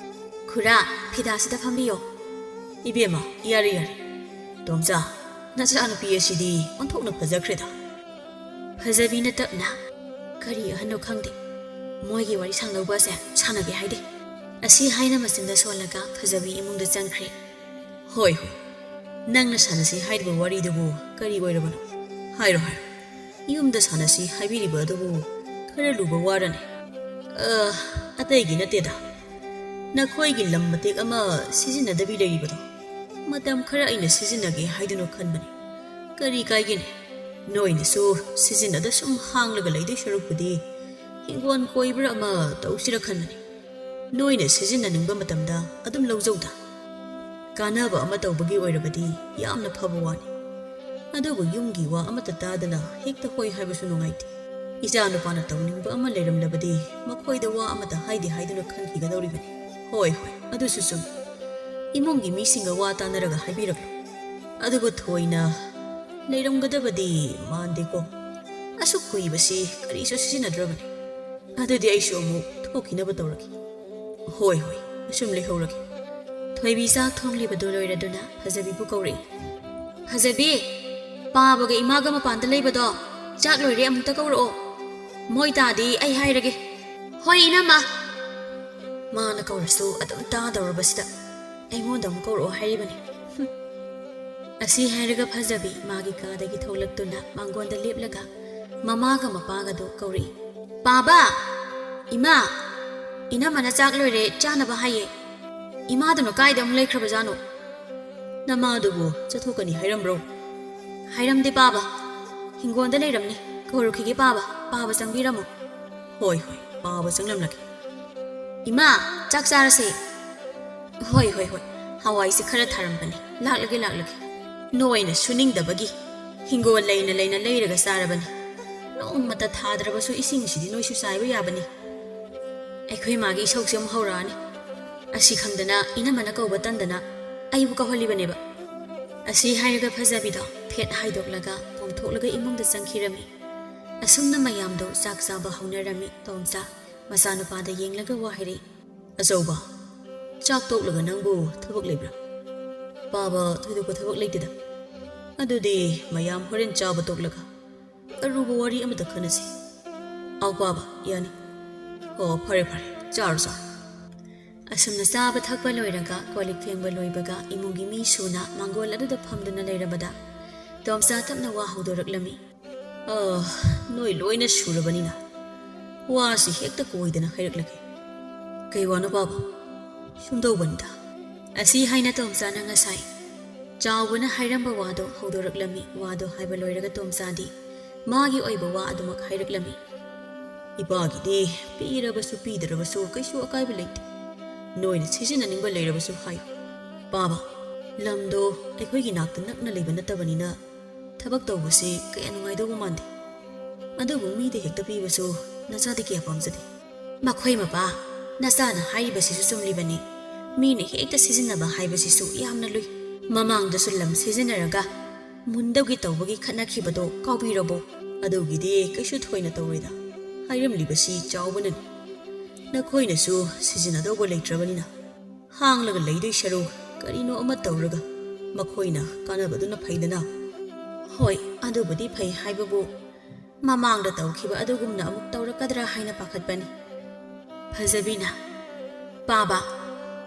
"ꯈꯨꯔꯥ, ꯐꯤꯗꯥꯁꯤꯗ ꯐꯝꯕꯤꯌꯣ꯫" "ꯏꯕꯦꯝꯃ, ꯌꯥꯔꯦ ꯌꯥꯔꯦ꯫ ꯇꯣꯝꯆꯥ, ꯅꯆꯥꯅꯨꯄꯤ ꯑꯁꯤꯗꯤ ꯑꯣꯟꯊꯣꯛꯅ ꯐꯖꯈ꯭ꯔꯦꯗ꯫" ꯐꯖꯕꯤꯅ ꯇꯞꯅ, "ꯀꯔꯤ ꯑꯍꯟꯅꯣ ꯈꯪꯗꯦ, ꯃꯣꯏꯒꯤ ꯋꯥꯔꯤ ꯁꯥꯟꯅꯧꯕꯁꯦ ꯁꯥꯟꯅꯒꯦ ꯍꯥꯏꯗꯦ꯫" ꯑꯁꯤ ꯍꯥꯏꯅ ꯃꯆꯤꯟꯗ ꯁꯣꯜꯂꯒ ꯐꯖꯕꯤ ꯏꯃꯨꯡꯗ ꯆꯪꯈ꯭ꯔꯦ꯫ "ꯍꯣꯏ ꯍꯣꯏ, ꯅꯪꯅ ꯁꯥꯟꯅꯁꯤ ꯍꯥꯏꯔꯤꯕ ꯋꯥꯔꯤꯗꯨꯕꯨ ꯀꯔꯤ ꯑꯣꯏꯔꯕꯅꯣ? ꯍꯥꯏꯔꯣ ꯍꯥꯏꯔꯣ꯫ ꯌꯨꯝꯗ ꯁꯥꯟꯅꯁꯤ ꯍꯥꯏꯕꯤꯔꯤꯕ ꯑꯗꯨꯕꯨ ꯈꯔ ꯂꯨꯕ ꯋꯥꯔꯅꯤ꯫" "ꯑ, ꯑꯇꯩꯒꯤ ꯅꯠꯇꯦꯗ꯫ ꯅꯈꯣꯏꯒꯤ ꯂꯝ ꯃꯇꯦꯛ ꯑꯃ ꯁꯤꯖꯤꯟꯅꯗꯕꯤ ꯂꯩꯔꯤꯕꯗꯣ ꯃꯇꯝ ꯈꯔ ꯑꯩꯅ ꯁꯤꯖꯤꯟꯅꯒꯦ ꯍꯥꯏꯗꯨꯅ ꯈꯟꯕꯅꯤ꯫ ꯀꯔꯤ ꯀꯥꯏꯒꯦꯅꯦ? ꯅꯣꯏꯅꯁꯨ ꯁꯤꯖꯤꯟꯅꯗ ꯁꯨꯝ ꯍꯥꯡꯂꯒ ꯂꯩꯗꯣꯏ ꯁꯔꯨꯛꯄꯨꯗꯤ ꯍꯤꯡꯒꯣꯜ ꯀꯣꯏꯕ꯭ꯔꯥ ꯑꯃ ꯇꯧꯁꯤꯔ ꯈꯟꯕꯅꯤ꯫ ꯅꯣꯏꯅ ꯁꯤꯖꯤꯟꯅꯅꯤꯡꯕ ꯃꯇꯝꯗ ꯑꯗꯨꯝ ꯂꯧꯖꯧꯗ꯫ ꯀꯥꯟꯅꯕ ꯑꯃ ꯇꯧꯕꯒꯤ ꯑꯣꯏꯔꯕꯗꯤ ꯌꯥꯝꯅ ꯐꯕ ꯋꯥꯅꯤ꯫ ꯑꯗꯨꯕꯨ ꯌꯨꯝꯒꯤ ꯋꯥ ꯑꯃꯠꯇ ꯇꯥꯗꯅ ꯍꯦꯛꯇ ꯍꯣꯏ ꯍꯥꯏꯕꯁꯨ ꯅꯨꯡꯉꯥꯏꯇꯦ꯫ ꯏꯆꯥ ꯅꯨꯄꯥꯅ ꯇꯧꯅꯤꯡꯕ ꯑꯃ ꯂꯩꯔꯝꯂꯕꯗꯤ ꯃꯈꯣꯏꯗ ꯋꯥ ꯑꯃꯠꯇ ꯍꯥꯏꯗꯦ ꯍꯥꯏꯗꯨꯅ ꯈꯟꯈꯤꯒꯗꯧꯔꯤꯕꯅꯤ꯫" "ꯍꯣꯏ ꯍꯣꯏ, ꯑꯗꯨꯁꯨ ꯆꯨꯝꯃꯤ꯫ ꯏꯃꯨꯡꯒꯤ ꯃꯤꯁꯤꯡꯒ ꯋꯥ ꯇꯥꯅꯔꯒ ꯍꯥꯏꯕꯤꯔꯛꯂꯣ꯫ ꯑꯗꯨꯕꯨ ꯊꯣꯏꯅ ꯂꯩꯔꯝꯒꯗꯕꯗꯤ ꯃꯥꯟꯗꯦꯀꯣ꯫ ꯑꯁꯨꯛ ꯀꯨꯏꯕꯁꯤ ꯀꯔꯤꯁꯨ ꯁꯤꯖꯤꯟꯅꯗ꯭ꯔꯕꯅꯤ꯫ ꯑꯗꯨꯗꯤ ꯑꯩꯁꯨ ꯑꯃꯨꯛ ꯊꯣꯛꯈꯤꯅꯕ ꯇꯧꯔꯒꯦ꯫" "ꯍꯣꯏ ꯍꯣꯏ, ꯑꯁꯨꯝ ꯂꯩꯍꯧꯔꯒꯦ꯫" ꯊꯣꯏꯕꯤ ꯆꯥꯛ ꯊꯣꯡꯂꯤꯕꯗꯨ ꯂꯣꯏꯔꯗꯨꯅ ꯐꯖꯕꯤꯕꯨ ꯀꯧꯔꯛꯏ꯫ "ꯐꯖꯕꯤ, ꯄꯥꯕꯒ ꯏꯃꯥꯒ ꯃꯄꯥꯟꯗ ꯂꯩꯕꯗꯣ ꯆꯥꯛ ꯂꯣꯏꯔꯦ, ꯑꯃꯨꯛꯇ ꯀꯧꯔꯛꯑꯣ꯫ ꯃꯣꯏ ꯇꯥꯗꯤ ꯑꯩ ꯍꯥꯏꯔꯒꯦ꯫ ꯍꯣꯏ, ꯏꯅꯝꯃ꯫ ꯃꯥꯅ ꯀꯧꯔꯁꯨ ꯑꯗꯨꯝ ꯇꯥꯗꯧꯔꯕꯁꯤꯗ ꯑꯩꯉꯣꯟꯗ ꯑꯃꯨꯛ ꯀꯧꯔꯛꯑꯣ ꯍꯥꯏꯔꯤꯕꯅꯤ꯫ ꯍꯨꯝ꯫ ꯑꯁꯤ ꯍꯥꯏꯔꯒ ꯐꯖꯕꯤ ꯃꯥꯒꯤ ꯀꯥꯗꯒꯤ ꯊꯣꯛꯂꯛꯇꯨꯅ ꯃꯥꯡꯒꯣꯟꯗ ꯂꯦꯞꯂꯒ ꯃꯃꯥꯒ ꯃꯄꯥꯒꯗꯣ ꯀꯧꯔꯛꯏ꯫ "ꯄꯥꯕ! ꯏꯃꯥ! ꯏꯅꯝꯃꯅ ꯆꯥꯛ ꯂꯣꯏꯔꯦ, ꯆꯥꯅꯕ ꯍꯥꯏꯌꯦ꯫ ꯏꯃꯥꯗꯨꯅ ꯀꯥꯏꯗ ꯑꯃꯨꯛ ꯂꯩꯈ꯭ꯔꯕꯖꯥꯠꯅꯣ?" "ꯅꯃꯥꯗꯨꯕꯨ ꯆꯠꯊꯣꯛꯀꯅꯤ ꯍꯥꯏꯔꯝꯕ꯭ꯔꯣ?" "ꯍꯥꯏꯔꯝꯗꯦ ꯄꯥꯕ, ꯍꯤꯡꯒꯣꯟꯗ ꯂꯩꯔꯝꯅꯤ꯫ ꯀꯧꯔꯨꯈꯤꯒꯦ ꯄꯥꯕ, ꯄꯥꯕ ꯆꯪꯕꯤꯔꯝꯃꯣ꯫" "ꯍꯣꯏ, ꯍꯣꯏ, ꯄꯥꯕ ꯆꯪꯂꯝꯂꯒꯦ꯫" "ꯏꯃꯥ, ꯆꯥꯛ ꯆꯥꯔꯁꯦ꯫" "ꯍꯣꯏ, ꯍꯣꯏ, ꯍꯣꯏ, ꯍꯋꯥꯏꯁꯦ ꯈꯔ ꯊꯥꯔꯝꯕꯅꯤ, ꯂꯥꯛꯂꯒꯦ, ꯂꯥꯛꯂꯒꯦ꯫" "ꯅꯣꯏꯅ ꯁꯨꯅꯤꯡꯗꯕꯒꯤ ꯍꯤꯡꯒꯣꯜ ꯂꯩꯅ ꯂꯩꯅ ꯂꯩꯔꯒ ꯆꯥꯔꯕꯅꯤ꯫ ꯅꯣꯡꯃꯇ ꯊꯥꯗ꯭ꯔꯕꯁꯨ ꯏꯁꯤꯡꯁꯤꯗꯤ ꯅꯣꯏꯁꯨ ꯆꯥꯏꯕ ꯌꯥꯕꯅꯤ꯫" ꯑꯩꯈꯣꯏ ꯃꯥꯒꯤ ꯏꯁꯧꯁꯦ ꯑꯃꯨꯛ ꯍꯧꯔꯛꯑꯅꯤ꯫ ꯑꯁꯤ ꯈꯪꯗꯅ ꯏꯅꯝꯃꯅ ꯀꯧꯕ ꯇꯟꯗꯅ ꯑꯩꯕꯨ ꯀꯧꯍꯜꯂꯤꯕꯅꯦꯕ꯫ ꯑꯁꯤ ꯍꯥꯏꯔꯒ ꯐꯖꯕꯤꯗꯣ ꯐꯦꯠ ꯍꯥꯏꯗꯣꯛꯂꯒ ꯄꯣꯝꯊꯣꯛꯂꯒ ꯏꯃꯨꯡꯗ ꯆꯪꯈꯤꯔꯝꯃꯤ꯫ ꯑꯁꯨꯝꯅ ꯃꯌꯥꯝꯗꯣ ꯆꯥꯛ ꯆꯥꯕ ꯍꯧꯅꯔꯝꯃꯤ꯫ ꯇꯣꯝꯆꯥ ꯃꯆꯥꯅꯨꯄꯥꯗ ꯌꯦꯡꯂꯒ ꯋꯥ ꯍꯥꯏꯔꯛꯏ꯫ "ꯑꯆꯧꯕ, ꯆꯥꯛ ꯇꯣꯛꯂꯒ ꯅꯪꯕꯨ ꯊꯕꯛ ꯂꯩꯕ꯭ꯔꯥ?" "ꯄꯥꯕ, ꯊꯣꯏꯗꯣꯛꯄ ꯊꯕꯛ ꯂꯩꯇꯦꯗ꯫" "ꯑꯗꯨꯗꯤ ꯃꯌꯥꯝ ꯍꯣꯔꯦꯟ ꯆꯥꯕ ꯇꯣꯛꯂꯒ ꯑꯔꯨꯕ ꯋꯥꯔꯤ ꯑꯃꯇ ꯈꯟꯅꯁꯤ꯫" "ꯑꯥꯎ ꯄꯥꯕ, ꯌꯥꯅꯤ꯫" "ꯑꯣ, ꯐꯔꯦ ꯐꯔꯦ, ꯆꯥꯔꯣ ꯆꯥꯔꯣ꯫" ꯑꯁꯨꯝꯅ ꯆꯥꯕ ꯊꯛꯄ ꯂꯣꯏꯔꯒ ꯀꯣꯜ ꯂꯤꯛ ꯐꯦꯡꯕ ꯂꯣꯏꯕꯒ ꯏꯃꯨꯡꯒꯤ ꯃꯤ ꯁꯨꯅ ꯃꯥꯡꯒꯣꯜ ꯑꯗꯨꯗ ꯐꯝꯗꯨꯅ ꯂꯩꯔꯕꯗ ꯇꯣꯝꯆꯥ ꯇꯞꯅ ꯋꯥ ꯍꯧꯗꯣꯔꯛꯂꯝꯃꯤ꯫ "ꯑ, ꯅꯣꯏ ꯂꯣꯏꯅ ꯁꯨꯔꯕꯅꯤꯅ ꯋꯥꯁꯤ ꯍꯦꯛꯇ ꯀꯣꯏꯗꯅ ꯍꯥꯏꯔꯛꯂꯒꯦ꯫" "ꯀꯩ ꯋꯥꯅꯣ ꯄꯥꯕ?" "ꯁꯨꯝꯗꯧꯕꯅꯤꯗ꯫" ꯑꯁꯤ ꯍꯥꯏꯅ ꯇꯣꯝꯆꯥꯅ ꯉꯁꯥꯏ ꯆꯥꯎꯕꯅ ꯍꯥꯏꯔꯝꯕ ꯋꯥꯗꯣ ꯍꯧꯗꯣꯔꯛꯂꯝꯃꯤ꯫ ꯋꯥꯗꯣ ꯍꯥꯏꯕ ꯂꯣꯏꯔꯒ ꯇꯣꯝꯆꯥꯗꯤ ꯃꯥꯒꯤ ꯑꯣꯏꯕ ꯋꯥ ꯑꯗꯨꯃꯛ ꯍꯥꯏꯔꯛꯂꯝꯃꯤ꯫ "ꯏꯄꯥꯒꯤꯗꯤ ꯄꯤꯔꯕꯁꯨ ꯄꯤꯗ꯭ꯔꯕꯁꯨ ꯀꯩꯁꯨ ꯑꯀꯥꯏꯕ ꯂꯩꯇꯦ꯫ ꯅꯣꯏꯅ ꯁꯤꯖꯤꯟꯅꯅꯤꯡꯕ ꯂꯩꯔꯕꯁꯨ ꯍꯥꯏꯌꯨ꯫ ꯄꯥꯕ, ꯂꯝꯗꯣ ꯑꯩꯈꯣꯏꯒꯤ ꯅꯥꯛꯇ ꯅꯛꯅ ꯂꯩꯕ ꯅꯠꯇꯕꯅꯤꯅ ꯊꯕꯛ ꯇꯧꯕꯁꯤ ꯀꯌꯥ ꯅꯨꯡꯉꯥꯏꯗꯧꯕ ꯃꯥꯟꯗꯦ꯫ ꯑꯗꯨꯕꯨ ꯃꯤꯗ ꯍꯦꯛꯇ ꯄꯤꯕꯁꯨ ꯅꯆꯥꯗꯤ ꯀꯌꯥ ꯄꯥꯝꯖꯗꯦ꯫" "ꯃꯈꯣꯏ ꯃꯄꯥ, ꯅꯆꯥꯅ ꯍꯥꯏꯔꯤꯕꯁꯤꯁꯨ ꯆꯨꯝꯂꯤꯕꯅꯤ꯫ ꯃꯤꯅ ꯍꯦꯛꯇ ꯁꯤꯖꯤꯟꯅꯕ ꯍꯥꯏꯕꯁꯤꯁꯨ ꯌꯥꯝꯅ ꯂꯨꯏ꯫ ꯃꯃꯥꯡꯗꯁꯨ ꯂꯝ ꯁꯤꯖꯤꯟꯅꯔꯒ ꯃꯨꯟꯗꯧꯒꯤ ꯇꯧꯕꯒꯤ ꯈꯠꯅꯈꯤꯕꯗꯣ ꯀꯥꯎꯕꯤꯔꯕꯣ?" "ꯑꯗꯨꯒꯤꯗꯤ ꯀꯩꯁꯨ ꯊꯣꯏꯅ ꯇꯧꯔꯣꯏꯗ꯫ ꯍꯥꯏꯔꯝꯂꯤꯕꯁꯤ ꯆꯥꯎꯕꯅꯅꯤ꯫ ꯅꯈꯣꯏꯅꯁꯨ ꯁꯤꯖꯤꯟꯅꯗꯧꯕ ꯂꯩꯇ꯭ꯔꯕꯅꯤꯅ ꯍꯥꯡꯂꯒ ꯂꯩꯗꯣꯏ ꯁꯔꯨꯛ ꯀꯔꯤꯅꯣ ꯑꯃ ꯇꯧꯔꯒ ꯃꯈꯣꯏꯅ ꯀꯥꯟꯅꯕꯗꯨꯅ ꯐꯩꯗꯅ꯫" "ꯍꯣꯏ, ꯑꯗꯨꯕꯨꯗꯤ ꯐꯩ ꯍꯥꯏꯕꯕꯨ ꯃꯃꯥꯡꯗ ꯇꯧꯈꯤꯕ ꯑꯗꯨꯒꯨꯝꯅ ꯑꯃꯨꯛ ꯇꯧꯔꯛꯀꯗ꯭ꯔꯥ ꯍꯥꯏꯅ ꯄꯥꯈꯠꯄꯅꯤ꯫ ꯐꯖꯕꯤꯅ, "ꯄꯥꯕ,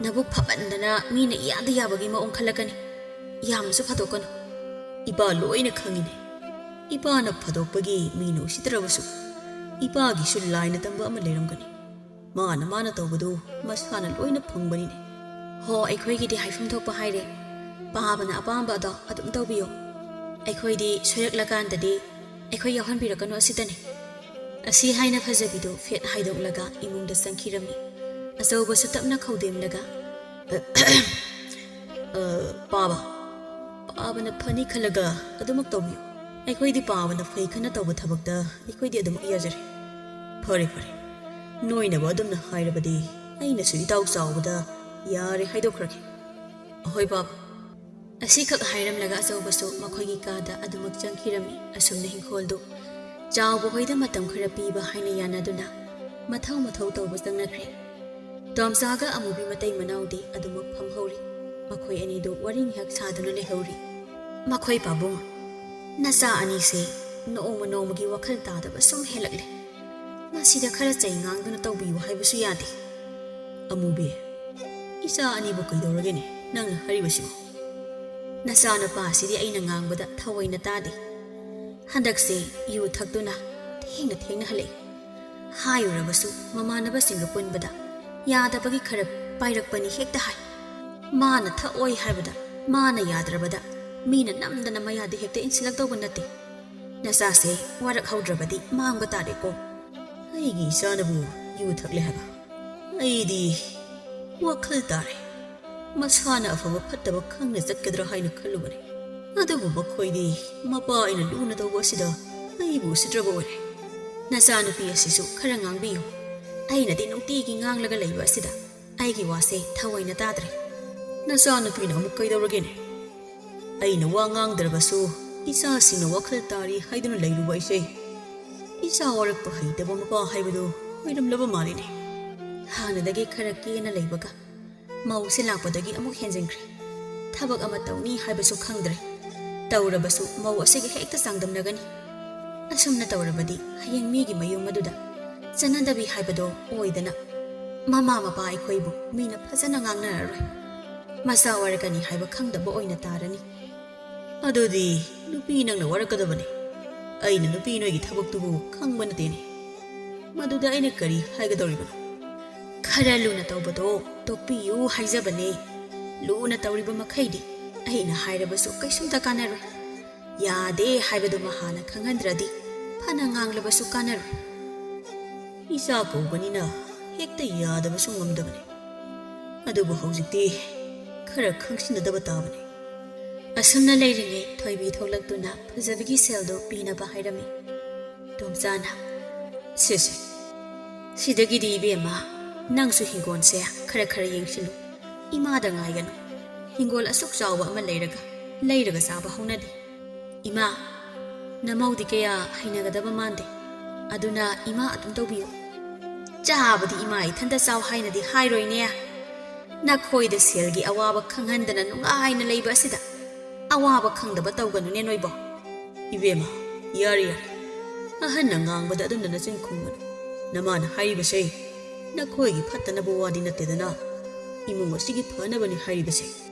ꯅꯕꯨꯛ ꯐꯃꯟꯗꯅ ꯃꯤꯅ ꯏꯌꯥꯗ ꯌꯥꯕꯒꯤ ꯃꯑꯣꯡ ꯈꯜꯂꯛꯀꯅꯤ꯫ ꯌꯥꯝꯅꯁꯨ ꯐꯥꯗꯣꯛꯀꯅꯨ꯫ ꯏꯄꯥ ꯂꯣꯏꯅ ꯈꯪꯉꯤꯅꯦ꯫ ꯏꯄꯥꯅ ꯐꯥꯗꯣꯛꯄꯒꯤ ꯃꯤꯅ ꯎꯁꯤꯠꯇ꯭ꯔꯕꯁꯨ ꯏꯄꯥꯒꯤꯁꯨ ꯂꯥꯏꯅ ꯇꯝꯕ ꯑꯃ ꯂꯩꯔꯝꯒꯅꯤ꯫ ꯃꯥꯅ ꯃꯥꯅ ꯇꯧꯕꯗꯨ ꯃꯁꯥꯅ ꯂꯣꯏꯅ ꯐꯪꯕꯅꯤꯅꯦ꯫ ꯍꯣ, ꯑꯩꯈꯣꯏꯒꯤꯗꯤ ꯍꯥꯏꯐꯝ ꯊꯣꯛꯄ ꯍꯥꯏꯔꯦ꯫ ꯄꯥꯕꯅ ꯑꯄꯥꯝꯕ ꯑꯗꯣ ꯑꯗꯨꯝ ꯇꯧꯕꯤꯌꯣ꯫ ꯑꯩꯈꯣꯏꯗꯤ ꯁꯣꯏꯔꯛꯂꯀꯥꯟꯗꯗꯤ ꯑꯩꯈꯣꯏ ꯌꯥꯎꯍꯟꯕꯤꯔꯛꯀꯅꯨ ꯑꯁꯤꯗꯅꯤ꯫" ꯑꯁꯤ ꯍꯥꯏꯅ ꯐꯖꯕꯤꯗꯨ ꯐꯦꯠ ꯍꯥꯏꯗꯣꯛꯂꯒ ꯏꯃꯨꯡꯗ ꯆꯪꯈꯤꯔꯝꯃꯤ꯫ ꯑꯆꯧꯕꯁꯨ ꯇꯞꯅ ꯈꯧꯗꯦꯝꯂꯒ, "ꯑ, ꯄꯥꯕ, ꯄꯥꯕꯅ ꯐꯅꯤ ꯈꯜꯂꯒ ꯑꯗꯨꯃꯛ ꯇꯧꯕꯤꯌꯨ꯫ ꯑꯩꯈꯣꯏꯗꯤ ꯄꯥꯕꯅ ꯐꯩ ꯈꯟꯅ ꯇꯧꯕ ꯊꯕꯛꯇ ꯑꯩꯈꯣꯏꯗꯤ ꯑꯗꯨꯃꯛ ꯌꯥꯖꯔꯦ꯫" "ꯐꯔꯦ, ꯐꯔꯦ, ꯅꯣꯏꯅꯕꯨ ꯑꯗꯨꯝꯅ ꯍꯥꯏꯔꯕꯗꯤ ꯑꯩꯅꯁꯨ ꯏꯇꯥꯎ ꯆꯥꯎꯕꯗ ꯌꯥꯔꯦ ꯍꯥꯏꯗꯣꯛꯈ꯭ꯔꯒꯦ꯫ ꯑꯍꯣꯏ ꯄꯥꯕ꯫" ꯑꯁꯤꯈꯛ ꯍꯥꯏꯔꯝꯂꯒ ꯑꯆꯧꯕꯁꯨ ꯃꯈꯣꯏꯒꯤ ꯀꯥꯗ ꯑꯗꯨꯃꯛ ꯆꯪꯈꯤꯔꯝꯃꯤ꯫ ꯑꯁꯨꯝꯅ ꯍꯤꯡꯈꯣꯜꯗꯨ ꯆꯥꯎꯕ ꯍꯣꯏꯗ ꯃꯇꯝ ꯈꯔ ꯄꯤꯕ ꯍꯥꯏꯅ ꯌꯥꯅꯗꯨꯅ ꯃꯊꯧ ꯃꯊꯧ ꯇꯧꯕ ꯆꯪꯅꯈ꯭ꯔꯦ꯫ ꯇꯣꯝꯆꯥꯒ ꯑꯃꯨꯕꯤ ꯃꯇꯩ ꯃꯅꯥꯎꯗꯤ ꯑꯗꯨꯃꯛ ꯐꯝꯍꯧꯔꯤ꯫ ꯃꯈꯣꯏ ꯑꯅꯤꯗꯨ ꯋꯥꯔꯤ ꯉꯥꯏꯍꯥꯛ ꯁꯥꯗꯨꯅ ꯂꯩꯍꯧꯔꯤ꯫ "ꯃꯈꯣꯏ ꯄꯥꯕꯨꯡ, ꯅꯆꯥ ꯑꯅꯤꯁꯦ ꯅꯣꯡꯃ ꯅꯣꯡꯃꯒꯤ ꯋꯥꯈꯜ ꯇꯥꯗꯕ ꯁꯨꯝ ꯍꯦꯜꯂꯛꯂꯦ꯫ ꯃꯁꯤꯗ ꯈꯔ ꯆꯩ ꯉꯥꯡꯗꯨꯅ ꯇꯧꯕꯤꯌꯨ ꯍꯥꯏꯕꯁꯨ ꯌꯥꯗꯦ꯫" "ꯑꯃꯨꯕꯤ, ꯏꯆꯥ ꯑꯅꯤꯕꯨ ꯀꯩꯗꯧꯔꯒꯦꯅꯦ ꯅꯪꯅ ꯍꯥꯏꯔꯤꯕꯁꯤꯕꯨ?" "ꯅꯆꯥꯅꯨꯄꯥ ꯑꯁꯤꯗꯤ ꯑꯩꯅ ꯉꯥꯡꯕꯗ ꯊꯑꯣꯏꯅ ꯇꯥꯗꯦ꯫ ꯍꯟꯗꯛꯁꯦ ꯌꯨ ꯊꯛꯇꯨꯅ ꯊꯦꯡꯅ ꯊꯦꯡꯅ ꯍꯜꯂꯛꯏ꯫ ꯍꯥꯏꯔꯨꯔꯕꯁꯨ ꯃꯃꯥꯟꯅꯕꯁꯤꯡꯒ ꯄꯨꯟꯕꯗ ꯌꯥꯗꯕꯒꯤ ꯈꯔ ꯄꯥꯏꯔꯛꯄꯅꯤ ꯍꯦꯛꯇ ꯍꯥꯏ꯫ ꯃꯥꯅ ꯊꯛꯑꯣꯏ ꯍꯥꯏꯕꯗ ꯃꯥꯅ ꯌꯥꯗ꯭ꯔꯕꯗ ꯃꯤꯅ ꯅꯝꯗꯅ ꯃꯌꯥꯗ ꯍꯦꯛꯇ ꯏꯟꯁꯤꯜꯂꯛꯇꯧꯕ ꯅꯠꯇꯦ꯫ ꯅꯆꯥꯁꯦ ꯋꯥꯔꯛꯍꯧꯗ꯭ꯔꯕꯗꯤ ꯃꯥꯡꯕ ꯇꯥꯔꯦꯀꯣ꯫" "ꯑꯩꯒꯤ ꯏꯆꯥꯅꯕꯨ ꯌꯨ ꯊꯛꯂꯦ ꯍꯥꯏꯕ? ꯑꯩꯗꯤ ꯋꯥꯈꯜ ꯇꯥꯔꯦ꯫ ꯃꯁꯥꯅ ꯑꯐꯕ ꯐꯠꯇꯕ ꯈꯪꯅ ꯆꯠꯀꯗ꯭ꯔꯥ ꯍꯥꯏꯅ ꯈꯜꯂꯨꯕꯅꯤ꯫ ꯑꯗꯨꯕꯨ ꯃꯈꯣꯏꯗꯤ ꯃꯄꯥ ꯑꯩꯅ ꯂꯨꯅ ꯇꯧꯕ ꯑꯁꯤꯗ ꯑꯩꯕꯨ ꯎꯁꯤꯠꯇ꯭ꯔꯕ ꯑꯣꯏꯔꯦ꯫ ꯅꯆꯥꯅꯨꯄꯤ ꯑꯁꯤꯁꯨ ꯈꯔ ꯉꯥꯡꯕꯤꯌꯨ꯫ ꯑꯩꯅꯗꯤ ꯅꯨꯡꯇꯤꯒꯤ ꯉꯥꯡꯂꯒ ꯂꯩꯕ ꯑꯁꯤꯗ ꯑꯩꯒꯤ ꯋꯥꯁꯦ ꯊꯑꯣꯏꯅ ꯇꯥꯗ꯭ꯔꯦ꯫" "ꯅꯆꯥꯅꯨꯄꯤꯅ ꯑꯃꯨꯛ ꯀꯩꯗꯧꯔꯒꯦꯅꯦ? ꯑꯩꯅ ꯋꯥ ꯉꯥꯡꯗ꯭ꯔꯕꯁꯨ ꯏꯆꯥꯁꯤꯡꯅ ꯋꯥꯈꯜ ꯇꯥꯔꯤ ꯍꯥꯏꯗꯨꯅ ꯂꯩꯔꯨꯕ ꯑꯩꯁꯦ ꯏꯆꯥ ꯋꯥꯔꯛꯄ ꯍꯩꯇꯕ ꯃꯄꯥ ꯍꯥꯏꯕꯗꯨ ꯑꯣꯏꯔꯝꯂꯕ ꯃꯥꯜꯂꯤꯅꯦ꯫" ꯍꯥꯟꯅꯗꯒꯤ ꯈꯔ ꯀꯦꯅ ꯂꯩꯕꯒ ꯃꯧꯁꯦ ꯂꯥꯛꯄꯗꯒꯤ ꯑꯃꯨꯛ ꯍꯦꯟꯖꯤꯟꯈ꯭ꯔꯦ꯫ ꯊꯕꯛ ꯑꯃ ꯇꯧꯅꯤ ꯍꯥꯏꯕꯁꯨ ꯈꯪꯗ꯭ꯔꯦ꯫ ꯇꯧꯔꯕꯁꯨ ꯃꯧ ꯑꯁꯤꯒ ꯍꯦꯛꯇ ꯆꯥꯡꯗꯝꯅꯒꯅꯤ꯫ ꯑꯁꯨꯝꯅ ꯇꯧꯔꯕꯗꯤ ꯍꯌꯦꯡ ꯃꯤꯒꯤ ꯃꯌꯨꯝ ꯑꯗꯨꯗ ꯆꯠꯅꯗꯕꯤ ꯍꯥꯏꯕꯗꯣ ꯑꯣꯏꯗꯅ, ꯃꯃꯥ ꯃꯄꯥ ꯑꯩꯈꯣꯏꯕꯨ ꯃꯤꯅ ꯐꯖꯅ ꯉꯥꯡꯅꯔꯔꯣꯏ꯫ ꯃꯆꯥ ꯋꯥꯔꯛꯀꯅꯤ ꯍꯥꯏꯕ ꯈꯪꯗꯕ ꯑꯣꯏꯅ ꯇꯥꯔꯅꯤ꯫ ꯑꯗꯨꯗꯤ ꯅꯨꯄꯤ ꯅꯪꯅ ꯋꯥꯔꯛꯀꯗꯕꯅꯤ꯫ ꯑꯩꯅ ꯅꯨꯄꯤ ꯅꯣꯏꯒꯤ ꯊꯕꯛꯇꯨꯕꯨ ꯈꯪꯕ ꯅꯠꯇꯦꯅꯦ꯫ ꯃꯗꯨꯗ ꯑꯩꯅ ꯀꯔꯤ ꯍꯥꯏꯒꯗꯧꯔꯤꯕꯅꯣ? ꯈꯔ ꯂꯨꯅ ꯇꯧꯕꯗꯣ ꯇꯣꯛꯄꯤꯌꯨ ꯍꯥꯏꯖꯕꯅꯦ꯫ ꯂꯨꯅ ꯇꯧꯔꯤꯕ ꯃꯈꯩꯗꯤ ꯑꯩꯅ ꯍꯥꯏꯔꯕꯁꯨ ꯀꯩꯁꯨꯝꯇ ꯀꯥꯟꯅꯔꯣꯏ꯫ ꯌꯥꯗꯦ ꯍꯥꯏꯕꯗꯨꯃ ꯍꯥꯟꯅ ꯈꯪꯍꯟꯗ꯭ꯔꯗꯤ ꯐꯅ ꯉꯥꯡꯂꯕꯁꯨ ꯀꯥꯟꯅꯔꯣꯏ꯫ ꯏꯆꯥ ꯀꯧꯕꯅꯤꯅ ꯍꯦꯛꯇ ꯌꯥꯗꯕꯁꯨ ꯉꯝꯗꯕꯅꯤ꯫ ꯑꯗꯨꯕꯨ ꯍꯧꯖꯤꯛꯇꯤ ꯈꯔ ꯈꯪꯁꯤꯟꯅꯗꯕ ꯇꯥꯕꯅꯤ꯫ ꯑꯁꯨꯝꯅ ꯂꯩꯔꯤꯉꯩ ꯊꯣꯏꯕꯤ ꯊꯣꯛꯂꯛꯇꯨꯅ ꯐꯖꯕꯤꯒꯤ ꯁꯦꯜꯗꯨ ꯄꯤꯅꯕ ꯍꯥꯏꯔꯝꯃꯤ꯫ ꯇꯣꯝꯆꯥꯅ, "ꯁꯦ ꯁꯦ, ꯁꯤꯗꯒꯤꯗꯤ ꯏꯕꯦꯝꯃ, ꯅꯪꯁꯨ ꯍꯤꯡꯒꯣꯜꯁꯦ ꯈꯔ ꯈꯔ ꯌꯦꯡꯁꯤꯜꯂꯨ꯫ ꯏꯃꯥꯗ ꯉꯥꯏꯒꯅꯨ꯫ ꯍꯤꯡꯒꯣꯜ ꯑꯁꯨꯛ ꯆꯥꯎꯕ ꯑꯃ ꯂꯩꯔꯒ ꯂꯩꯔꯒ ꯆꯥꯕ ꯍꯧꯅꯗꯦ꯫ ꯏꯃꯥ, ꯅꯃꯧꯗꯤ ꯀꯌꯥ ꯍꯩꯅꯒꯗꯕ ꯃꯥꯟꯗꯦ꯫ ꯑꯗꯨꯅ ꯏꯃꯥ ꯑꯗꯨꯝ ꯇꯧꯕꯤꯌꯨ꯫ ꯆꯥꯕꯗꯤ ꯏꯃꯥ ꯏꯊꯟꯇ ꯆꯥꯎ ꯍꯥꯏꯅꯗꯤ ꯍꯥꯏꯔꯣꯏꯅꯦ꯫ ꯅꯈꯣꯏꯗ ꯁꯦꯜꯒꯤ ꯑꯋꯥꯕ ꯈꯪꯍꯟꯗꯅ ꯅꯨꯡꯉꯥꯏꯅ ꯂꯩꯕ ꯑꯁꯤꯗ ꯑꯋꯥꯕ ꯈꯪꯗꯕ ꯇꯧꯒꯅꯨꯅꯦ ꯅꯣꯏꯕꯣ꯫" "ꯏꯕꯦꯝꯃ, ꯌꯥꯔꯦ ꯌꯥꯔꯦ꯫ ꯑꯍꯟꯅ ꯉꯥꯡꯕꯗ ꯑꯗꯨꯝꯅ ꯅꯆꯤꯟ ꯈꯨꯝꯒꯅꯨ꯫ ꯅꯃꯥꯅ ꯍꯥꯏꯔꯤꯕꯁꯦ ꯅꯈꯣꯏꯒꯤ ꯐꯠꯇꯅꯕ ꯋꯥꯗꯤ ꯅꯠꯇꯦꯗꯅ꯫ ꯏꯃꯨꯡ ꯑꯁꯤꯒꯤ ꯐꯅꯕꯅꯤ ꯍꯥꯏꯔꯤꯕꯁꯦ꯫"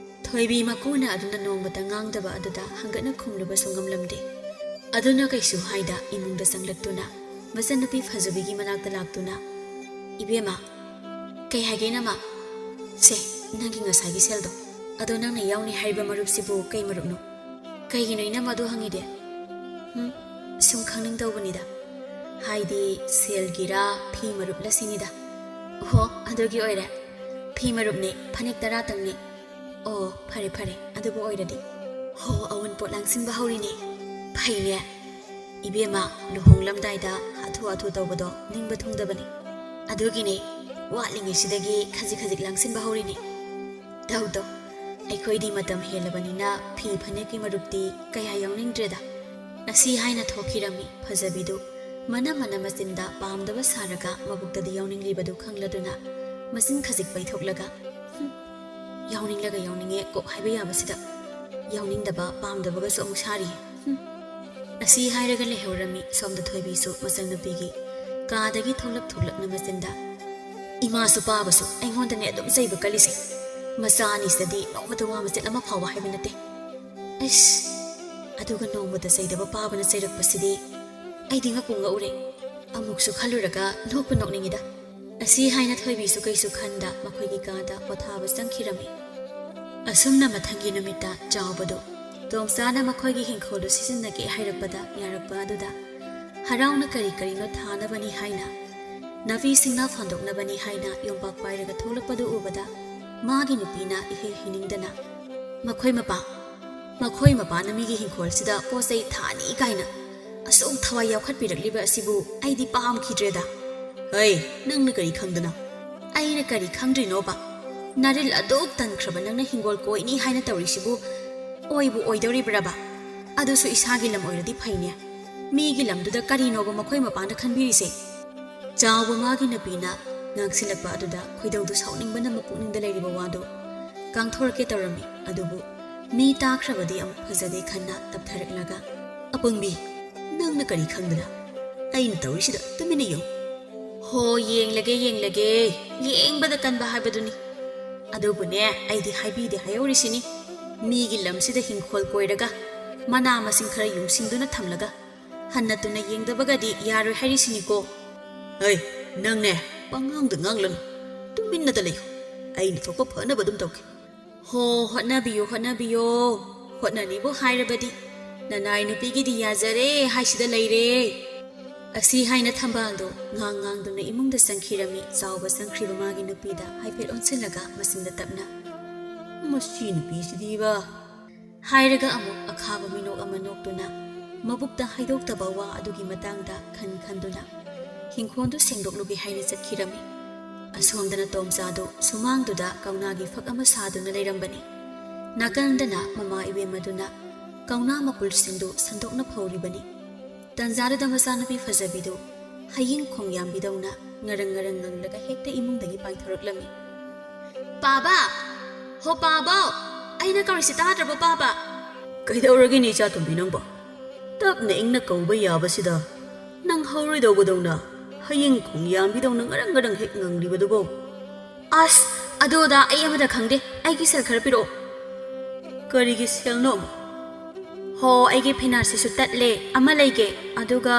ꯊꯣꯏꯕꯤ ꯃꯀꯣꯟꯅ ꯑꯗꯨꯅ ꯅꯣꯡꯃꯇ ꯉꯥꯡꯗꯕ ꯑꯗꯨꯗ ꯍꯪꯒꯠꯅ ꯈꯨꯝꯂꯨꯕꯁꯨ ꯉꯝꯂꯝꯗꯦ꯫ ꯑꯗꯨꯅ ꯀꯩꯁꯨ ꯍꯥꯏꯗ ꯏꯃꯨꯡꯗ ꯆꯪꯂꯛꯇꯨꯅ ꯃꯆꯟꯅꯨꯄꯤ ꯐꯖꯕꯤꯒꯤ ꯃꯅꯥꯛꯇ ꯂꯥꯛꯇꯨꯅ, "ꯏꯕꯦꯝꯃ, ꯀꯩ ꯍꯥꯏꯒꯦ ꯏꯅꯝꯃ? ꯁꯦ, ꯅꯪꯒꯤ ꯉꯁꯥꯏꯒꯤ ꯁꯦꯜꯗꯣ꯫ ꯑꯗꯣ ꯅꯪꯅ ꯌꯥꯎꯅꯤ ꯍꯥꯏꯔꯤꯕ ꯃꯔꯨꯞꯁꯤꯕꯨ ꯀꯩ ꯃꯔꯨꯞꯅꯣ? ꯀꯩꯒꯤꯅꯣ ꯏꯅꯝꯃ ꯑꯗꯨ ꯍꯪꯉꯤꯗꯤ?" "ꯍꯨꯝ, ꯁꯨꯝ ꯈꯪꯅꯤꯡ ꯇꯧꯕꯅꯤꯗ꯫ ꯍꯥꯏꯗꯤ ꯁꯦꯜꯒꯤꯔꯥ ꯐꯤ ꯃꯔꯨꯞꯂ ꯁꯤꯅꯤꯗ꯫" "ꯑꯣꯍꯣ, ꯑꯗꯨꯒꯤ ꯑꯣꯏꯔꯦ꯫ ꯐꯤ ꯃꯔꯨꯞꯅꯦ, ꯐꯅꯦꯛ ꯇꯔꯥꯇꯪꯅꯦ꯫" "ꯑꯣ, ꯐꯔꯦ ꯐꯔꯦ, ꯑꯗꯨꯕꯨ ꯑꯣꯏꯔꯗꯤ꯫" "ꯍꯣ, ꯑꯋꯨꯟꯄꯣꯠ ꯂꯥꯡꯁꯤꯟꯕ ꯍꯧꯔꯤꯅꯦ꯫ ꯐꯩꯅꯦ꯫ ꯏꯕꯦꯝꯃ, ꯂꯨꯍꯣꯡꯂꯝꯗꯥꯏꯗ ꯍꯥꯊꯨ ꯍꯥꯊꯨ ꯇꯧꯕꯗꯣ ꯅꯤꯡꯕ ꯊꯨꯡꯗꯕꯅꯤ꯫ ꯑꯗꯨꯒꯤꯅꯦ, ꯋꯥꯠꯂꯤꯉꯩꯁꯤꯗꯒꯤ ꯈꯖꯤꯛ ꯈꯖꯤꯛ ꯂꯥꯡꯁꯤꯟꯕ ꯍꯧꯔꯤꯅꯦ꯫ ꯇꯧ ꯇꯧ, ꯑꯩꯈꯣꯏꯗꯤ ꯃꯇꯝ ꯍꯦꯜꯂꯕꯅꯤꯅ ꯐꯤ ꯐꯅꯦꯛꯀꯤ ꯃꯔꯨꯞꯇꯤ ꯀꯌꯥ ꯌꯥꯎꯅꯤꯡꯗ꯭ꯔꯦꯗ꯫" ꯉꯁꯤ ꯍꯥꯏꯅ ꯊꯣꯛꯈꯤꯔꯝꯃꯤ ꯐꯖꯕꯤꯗꯨ꯫ ꯃꯅꯝ ꯃꯅꯝ ꯃꯆꯤꯟꯗ ꯄꯥꯝꯗꯕ ꯁꯥꯔꯒ ꯃꯕꯨꯛꯇꯗꯤ ꯌꯥꯎꯅꯤꯡꯂꯤꯕꯗꯨ ꯈꯪꯂꯗꯨꯅ ꯃꯆꯤꯟ ꯈꯖꯤꯛ ꯄꯩꯊꯣꯛꯂꯒ, "ꯍꯨꯝ, ꯌꯥꯎꯅꯤꯡꯂꯒ ꯌꯥꯎꯅꯤꯡꯉꯦ ꯀꯣꯛ ꯍꯥꯏꯕ ꯌꯥꯕꯁꯤꯗ ꯌꯥꯎꯅꯤꯡꯗꯕ ꯄꯥꯝꯗꯕꯒꯁꯨ ꯑꯃꯨꯛ ꯁꯥꯔꯤ꯫ ꯍꯨꯝ, ꯑꯁꯤ ꯍꯥꯏꯔꯒ ꯂꯩꯍꯧꯔꯝꯃꯤ ꯁꯣꯝꯗ ꯊꯣꯏꯕꯤꯁꯨ ꯃꯆꯟꯅꯨꯄꯤꯒꯤ ꯀꯥꯗꯒꯤ ꯊꯣꯛꯂꯛ ꯊꯣꯛꯂꯛꯅ ꯃꯆꯤꯟꯗ, "ꯏꯃꯥꯁꯨ ꯄꯥꯕꯁꯨ ꯑꯩꯉꯣꯟꯗꯅꯦ ꯑꯗꯨꯝ ꯆꯩꯕ ꯀꯜꯂꯤꯁꯦ꯫ ꯃꯆꯥ ꯑꯅꯤꯁꯤꯗꯗꯤ ꯅꯣꯡꯃꯇ ꯋꯥ ꯃꯆꯦꯠ ꯑꯃ ꯐꯥꯎꯕ ꯍꯥꯏꯕ ꯅꯠꯇꯦ꯫ ꯑꯩꯁ, ꯑꯗꯨꯒ ꯅꯣꯡꯃꯇ ꯆꯩꯗꯕ ꯄꯥꯕꯅ ꯆꯩꯔꯛꯄꯁꯤꯗꯤ ꯑꯩꯗꯤ ꯉꯛꯄꯨ ꯉꯛꯎꯔꯦ꯫ ꯑꯃꯨꯛꯁꯨ ꯈꯜꯂꯨꯔꯒ ꯅꯣꯛꯄꯨ ꯅꯣꯛꯅꯤꯡꯉꯤꯗ"꯫ ꯑꯁꯤ ꯍꯥꯏꯅ ꯊꯣꯏꯕꯤꯁꯨ ꯀꯩꯁꯨ ꯈꯟꯗ ꯃꯈꯣꯏꯒꯤ ꯀꯥꯗ ꯄꯣꯊꯥꯕ ꯆꯪꯈꯤꯔꯝꯃꯤ꯫ ꯑꯁꯨꯝꯅ ꯃꯊꯪꯒꯤ ꯅꯨꯃꯤꯠꯇ ꯆꯥꯎꯕꯗꯣ ꯇꯣꯝꯆꯥꯅ ꯃꯈꯣꯏꯒꯤ ꯍꯤꯡꯈꯣꯜꯗꯨ ꯁꯤꯖꯤꯟꯅꯒꯦ ꯍꯥꯏꯔꯛꯄꯗ ꯌꯥꯔꯛꯄ ꯑꯗꯨꯗ ꯍꯔꯥꯎꯅ ꯀꯔꯤ ꯀꯔꯤꯅꯣ ꯊꯥꯅꯕꯅꯤ ꯍꯥꯏꯅ, ꯅꯥꯄꯤ ꯁꯤꯡꯅꯥ ꯐꯟꯗꯣꯛꯅꯕꯅꯤ ꯍꯥꯏꯅ ꯌꯣꯝꯄꯥꯛ ꯄꯥꯏꯔꯒ ꯊꯣꯛꯂꯛꯄꯗꯨ ꯎꯕꯗ ꯃꯥꯒꯤ ꯅꯨꯄꯤꯅ ꯏꯍꯩ ꯍꯩꯅꯤꯡꯗꯅ, "ꯃꯈꯣꯏ ꯃꯄꯥ, ꯃꯈꯣꯏ ꯃꯄꯥꯅ ꯃꯤꯒꯤ ꯍꯤꯡꯈꯣꯜꯁꯤꯗ ꯄꯣꯠ ꯆꯩ ꯊꯥꯅꯤ ꯀꯥꯏꯅ ꯑꯁꯨꯛ ꯊꯋꯥꯏ ꯌꯥꯎꯈꯠꯄꯤꯔꯛꯂꯤꯕ ꯑꯁꯤꯕꯨ ꯑꯩꯗꯤ ꯄꯥꯝꯈꯤꯗ꯭ꯔꯦꯗ꯫ ꯍꯩ, ꯅꯪꯅ ꯀꯔꯤ ꯈꯪꯗꯅ?" "ꯑꯩꯅ ꯀꯔꯤ ꯈꯪꯗ꯭ꯔꯤꯅꯣꯕ? ꯅꯔꯤꯜ ꯑꯗꯨꯛ ꯇꯟꯈ꯭ꯔꯕ ꯅꯪꯅ ꯍꯤꯡꯒꯣꯜ ꯀꯣꯏꯅꯤ ꯍꯥꯏꯅ ꯇꯧꯔꯤꯁꯤꯕꯨ ꯑꯣꯏꯕꯨ ꯑꯣꯏꯗꯧꯔꯤꯕ꯭ꯔꯕ? ꯑꯗꯨꯁꯨ ꯏꯁꯥꯒꯤ ꯂꯝ ꯑꯣꯏꯔꯗꯤ ꯐꯩꯅꯦ꯫ ꯃꯤꯒꯤ ꯂꯝꯗꯨꯗ ꯀꯔꯤꯅꯣꯕ ꯃꯈꯣꯏ ꯃꯄꯥꯅ ꯈꯟꯕꯤꯔꯤꯁꯦ?" ꯆꯥꯎꯕ ꯃꯥꯒꯤ ꯅꯨꯄꯤꯅ ꯉꯥꯡꯁꯤꯜꯂꯛꯄ ꯑꯗꯨꯗ ꯈꯣꯏꯗꯧꯗꯨ ꯁꯥꯎꯅꯤꯡꯕꯅ ꯃꯄꯨꯛꯅꯤꯡꯗ ꯂꯩꯔꯤꯕ ꯋꯥꯗꯨ ꯀꯥꯡꯊꯣꯔꯛꯀꯦ ꯇꯧꯔꯝꯃꯤ꯫ ꯑꯗꯨꯕꯨ ꯃꯤ ꯇꯥꯈ꯭ꯔꯕꯗꯤ ꯑꯃꯨꯛ ꯐꯖꯗꯦ ꯈꯟꯅ ꯇꯞꯊꯔꯛꯂꯒ, "ꯑꯄꯪꯕꯤ, ꯅꯪꯅ ꯀꯔꯤ ꯈꯪꯗꯅ? ꯑꯩꯅ ꯇꯧꯔꯤꯁꯤꯗ ꯇꯨꯃꯤꯟꯅ ꯌꯦꯡꯉꯨ꯫" "ꯍꯣ, ꯌꯦꯡꯂꯒꯦ, ꯌꯦꯡꯂꯒꯦ꯫ ꯌꯦꯡꯕꯗ ꯀꯟꯕ ꯍꯥꯏꯕꯗꯨꯅꯤ꯫ ꯑꯗꯨꯕꯨꯅꯦ, ꯑꯩꯗꯤ ꯍꯥꯏꯕꯤꯗꯦ ꯍꯥꯏꯍꯧꯔꯤꯁꯤꯅꯤ꯫ ꯃꯤꯒꯤ ꯂꯝꯁꯤꯗ ꯍꯤꯡꯈꯣꯜ ꯀꯣꯏꯔꯒ ꯃꯅꯥ ꯃꯁꯤꯡ ꯈꯔ ꯌꯨꯡꯁꯤꯟꯗꯨꯅ ꯊꯝꯂꯒ ꯍꯟꯅ ꯇꯨꯅ ꯌꯦꯡꯗꯕꯒꯗꯤ ꯌꯥꯔꯣꯏ ꯍꯥꯏꯔꯤꯁꯤꯅꯤꯀꯣ꯫" "ꯍꯩ, ꯅꯪꯅꯦ, ꯄꯉꯥꯡꯗ ꯉꯥꯡꯂꯅꯨ꯫ ꯇꯨꯃꯤꯟꯅꯗ ꯂꯩꯌꯨ꯫ ꯑꯩꯅ ꯊꯣꯛꯄ ꯐꯅꯕ ꯑꯗꯨꯝ ꯇꯧꯒꯦ꯫" "ꯍꯣ, ꯍꯣꯠꯅꯕꯤꯌꯨ, ꯍꯣꯠꯅꯕꯤꯌꯨ꯫ ꯍꯣꯠꯅꯅꯤꯕꯨ ꯍꯥꯏꯔꯕꯗꯤ ꯅꯅꯥꯏ ꯅꯨꯄꯤꯒꯤꯗꯤ ꯌꯥꯖꯔꯦ ꯍꯥꯏꯁꯤꯗ ꯂꯩꯔꯦ꯫" ꯑꯁꯤ ꯍꯥꯏꯅ ꯊꯝꯕꯥꯜꯗꯣ ꯉꯥꯡ ꯉꯥꯡꯗꯨꯅ ꯏꯃꯨꯡꯗ ꯆꯪꯈꯤꯔꯝꯃꯤ꯫ ꯆꯥꯎꯕ ꯆꯪꯈ꯭ꯔꯤꯕ ꯃꯥꯒꯤ ꯅꯨꯄꯤꯗ ꯍꯥꯏꯐꯦꯠ ꯑꯣꯟꯁꯤꯜꯂꯒ ꯃꯆꯤꯟꯗ ꯇꯞꯅ, "ꯃꯁꯤ ꯅꯨꯄꯤꯁꯤꯗꯤꯕ" ꯍꯥꯏꯔꯒ ꯑꯃꯨꯛ ꯑꯈꯥꯕ ꯃꯤꯅꯣꯛ ꯑꯃ ꯅꯣꯛꯇꯨꯅ ꯃꯕꯨꯛꯇ ꯍꯥꯏꯗꯣꯛꯇꯕ ꯋꯥ ꯑꯗꯨꯒꯤ ꯃꯇꯥꯡꯗ ꯈꯟ ꯈꯟꯗꯨꯅ ꯍꯤꯡꯈꯣꯜꯗꯨ ꯁꯦꯡꯗꯣꯛꯂꯨꯒꯦ ꯍꯥꯏꯅ ꯆꯠꯈꯤꯔꯝꯃꯤ꯫ ꯑꯁꯣꯝꯗꯅ ꯇꯣꯝꯆꯥꯗꯨ ꯁꯨꯃꯥꯡꯗꯨꯗ ꯀꯧꯅꯥꯒꯤ ꯐꯛ ꯑꯃ ꯁꯥꯗꯨꯅ ꯂꯩꯔꯝꯕꯅꯤ꯫ ꯅꯥꯀꯟꯗꯅ ꯃꯃꯥ ꯏꯕꯦꯝꯃꯗꯨꯅ ꯀꯧꯅꯥ ꯃꯄꯨꯜꯁꯤꯡꯗꯨ ꯁꯟꯗꯣꯛꯅ ꯐꯧꯔꯤꯕꯅꯤ꯫ ꯇꯟꯖꯥꯗꯨꯗ ꯃꯆꯥꯅꯨꯄꯤ ꯐꯖꯕꯤꯗꯨ ꯍꯌꯤꯡ ꯈꯣꯡꯌꯥꯝꯕꯤꯗꯧꯅ ꯉꯔꯪ ꯉꯔꯪ ꯉꯪꯂꯒ ꯍꯦꯛꯇ ꯏꯃꯨꯡꯗꯒꯤ ꯄꯥꯏꯊꯣꯔꯛꯂꯝꯃꯤ꯫ "ꯄꯥꯕ! ꯍꯣ ꯄꯥꯕ! ꯑꯩꯅ ꯀꯧꯔꯤꯁꯤ ꯇꯥꯗ꯭ꯔꯕꯣ ꯄꯥꯕ?" "ꯀꯩꯗꯧꯔꯒꯦꯅꯦ ꯏꯆꯥ ꯇꯣꯝꯕꯤ ꯅꯪꯕꯣ? ꯇꯞꯅ ꯏꯪꯅ ꯀꯧꯕ ꯌꯥꯕꯁꯤꯗ ꯅꯪ ꯍꯧꯔꯣꯏꯗꯧꯕꯗꯧꯅ ꯍꯌꯤꯡ ꯈꯣꯡꯌꯥꯝꯕꯤꯗꯧꯅ ꯉꯔꯪ ꯉꯔꯪ ꯍꯦꯛ ꯉꯪꯂꯤꯕꯗꯨꯕꯣ? ꯑꯁ, ꯑꯗꯨꯗ ꯑꯩ ꯑꯃꯇ ꯈꯪꯗꯦ꯫ ꯑꯩꯒꯤ ꯁꯦꯜ ꯈꯔ ꯄꯤꯔꯛꯑꯣ꯫ ꯀꯔꯤꯒꯤ ꯁꯦꯜꯅꯣ? ꯍꯣ, ꯑꯩꯒꯤ ꯐꯤꯅꯥꯠꯁꯤꯁꯨ ꯇꯠꯂꯦ, ꯑꯃ ꯂꯩꯒꯦ꯫ ꯑꯗꯨꯒ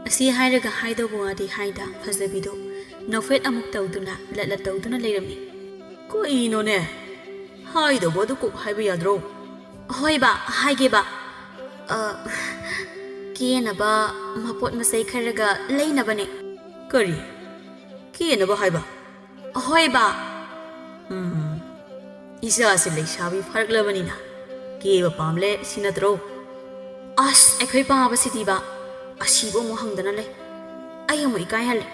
ꯑꯁꯤ ꯍꯥꯏꯔꯒ ꯍꯥꯏꯗꯧꯕ ꯋꯥꯗꯤ ꯍꯥꯏꯗ ꯐꯖꯕꯤꯗꯨ ꯅꯣꯛꯐꯦꯠ ꯑꯃꯨꯛ ꯇꯧꯗꯨꯅ ꯂꯠꯂ ꯇꯧꯗꯨꯅ ꯂꯩꯔꯝꯃꯤ꯫ ꯀꯩꯅꯣꯅꯦ? ꯍꯥꯏꯗꯧꯕ ꯑꯗꯨ ꯀꯣꯛ ꯍꯥꯏꯕ ꯌꯥꯗ꯭ꯔꯣ? ꯍꯣꯏ ꯕꯥ, ꯍꯥꯏꯒꯦ ꯕꯥ꯫ ꯑ, ꯀꯦꯅꯕ ꯃꯄꯣꯠ ꯃꯆꯩ ꯈꯔꯒ ꯂꯩꯅꯕꯅꯦ꯫ ꯀꯔꯤ? ꯀꯦꯅꯕ ꯍꯥꯏꯕ? ꯍꯣꯏ ꯕꯥ꯫ ꯎꯝ, ꯏꯆꯥꯁꯤ ꯂꯩꯁꯥꯕꯤ ꯐꯥꯔꯛꯂꯕꯅꯤꯅ ꯀꯦꯕ ꯄꯥꯝꯂꯦ ꯁꯤ ꯅꯠꯇ꯭ꯔꯣ? ꯑꯁ, ꯑꯩꯈꯣꯏ ꯄꯥꯕꯁꯤꯗꯤꯕ ꯑꯁꯤꯕꯨ ꯑꯃꯨꯛ ꯍꯪꯗꯅ ꯂꯩ꯫ ꯑꯩ ꯑꯃꯨꯛ ꯏꯀꯥꯏꯍꯜꯂꯦ꯫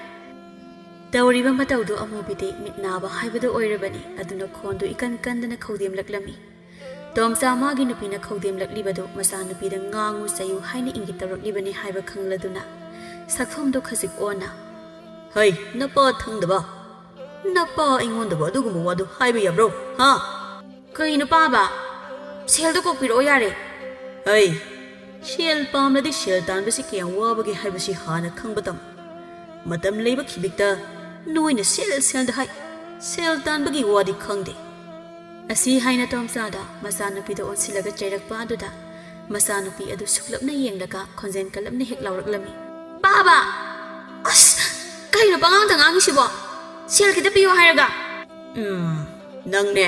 ꯇꯧꯔꯤꯕ ꯃꯇꯧꯗꯨ ꯑꯃꯨꯕꯤꯗꯤ ꯃꯤꯠ ꯅꯥꯕ ꯍꯥꯏꯕꯗꯨ ꯑꯣꯏꯔꯕꯅꯤ꯫ ꯑꯗꯨꯅ ꯈꯣꯟꯗꯨ ꯏꯀꯟ ꯀꯟꯗꯅ ꯈꯧꯗꯦꯝꯂꯛꯂꯝꯃꯤ꯫ ꯇꯣꯝꯆꯥ ꯃꯥꯒꯤ ꯅꯨꯄꯤꯅ ꯈꯧꯗꯦꯝꯂꯛꯂꯤꯕꯗꯨ ꯃꯆꯥꯅꯨꯄꯤꯗ ꯉꯥꯡꯉꯨ ꯆꯩꯌꯨ ꯍꯥꯏꯅ ꯏꯪꯒꯤꯠ ꯇꯧꯔꯛꯂꯤꯕꯅꯤ ꯍꯥꯏꯕ ꯈꯪꯂꯗꯨꯅ ꯁꯛꯐꯝꯗꯨ ꯈꯖꯤꯛ ꯑꯣꯟꯅ, "ꯍꯩ, ꯅꯄꯥ ꯊꯪꯗꯕ! ꯅꯄꯥ ꯑꯩꯉꯣꯟꯗꯕꯨ ꯑꯗꯨꯒꯨꯝꯕ ꯋꯥꯗꯨ ꯍꯥꯏꯕ ꯌꯥꯕ꯭ꯔꯣ, ꯍꯥ?" "ꯀꯩꯅꯣ ꯄꯥꯕ? ꯁꯦꯜꯗꯣ ꯀꯣꯛꯄꯤꯔꯛꯑꯣ ꯌꯥꯔꯦ꯫" "ꯍꯩ, ꯁꯦꯜ ꯄꯥꯝꯂꯗꯤ ꯁꯦꯜ ꯇꯥꯟꯕꯁꯤ ꯀꯌꯥꯝ ꯋꯥꯕꯒꯦ ꯍꯥꯏꯕꯁꯤ ꯍꯥꯟꯅ ꯈꯪꯕ ꯇꯝꯃꯨ꯫ ꯃꯇꯝ ꯂꯩꯕ ꯈꯤꯕꯤꯛꯇ ꯅꯣꯏꯅ ꯁꯦꯜ ꯁꯦꯜꯗ ꯍꯥꯏ, ꯁꯦꯜ ꯇꯥꯟꯕꯒꯤ ꯋꯥꯗꯤ ꯈꯪꯗꯦ꯫" ꯑꯁꯤ ꯍꯥꯏꯅ ꯇꯣꯝꯆꯥꯗ ꯃꯆꯥꯅꯨꯄꯤꯗ ꯑꯣꯟꯁꯤꯜꯂꯒ ꯆꯩꯔꯛꯄ ꯑꯗꯨꯗ ꯃꯆꯥꯅꯨꯄꯤ ꯑꯗꯨ ꯁꯨꯛꯂꯞꯅ ꯌꯦꯡꯂꯒ ꯈꯣꯟꯖꯦꯜ ꯀꯜꯂꯞꯅ ꯍꯦꯛ ꯂꯥꯎꯔꯛꯂꯝꯃꯤ꯫ "ꯄꯥꯕ! ꯑꯁ! ꯀꯩꯅꯣ ꯄꯉꯥꯡꯗ ꯉꯥꯡꯉꯤꯁꯤꯕꯣ? ꯁꯦꯜ ꯈꯤꯇ ꯄꯤꯌꯣ ꯍꯥꯏꯔꯒ!" "ꯎꯝ, ꯅꯪꯅꯦ꯫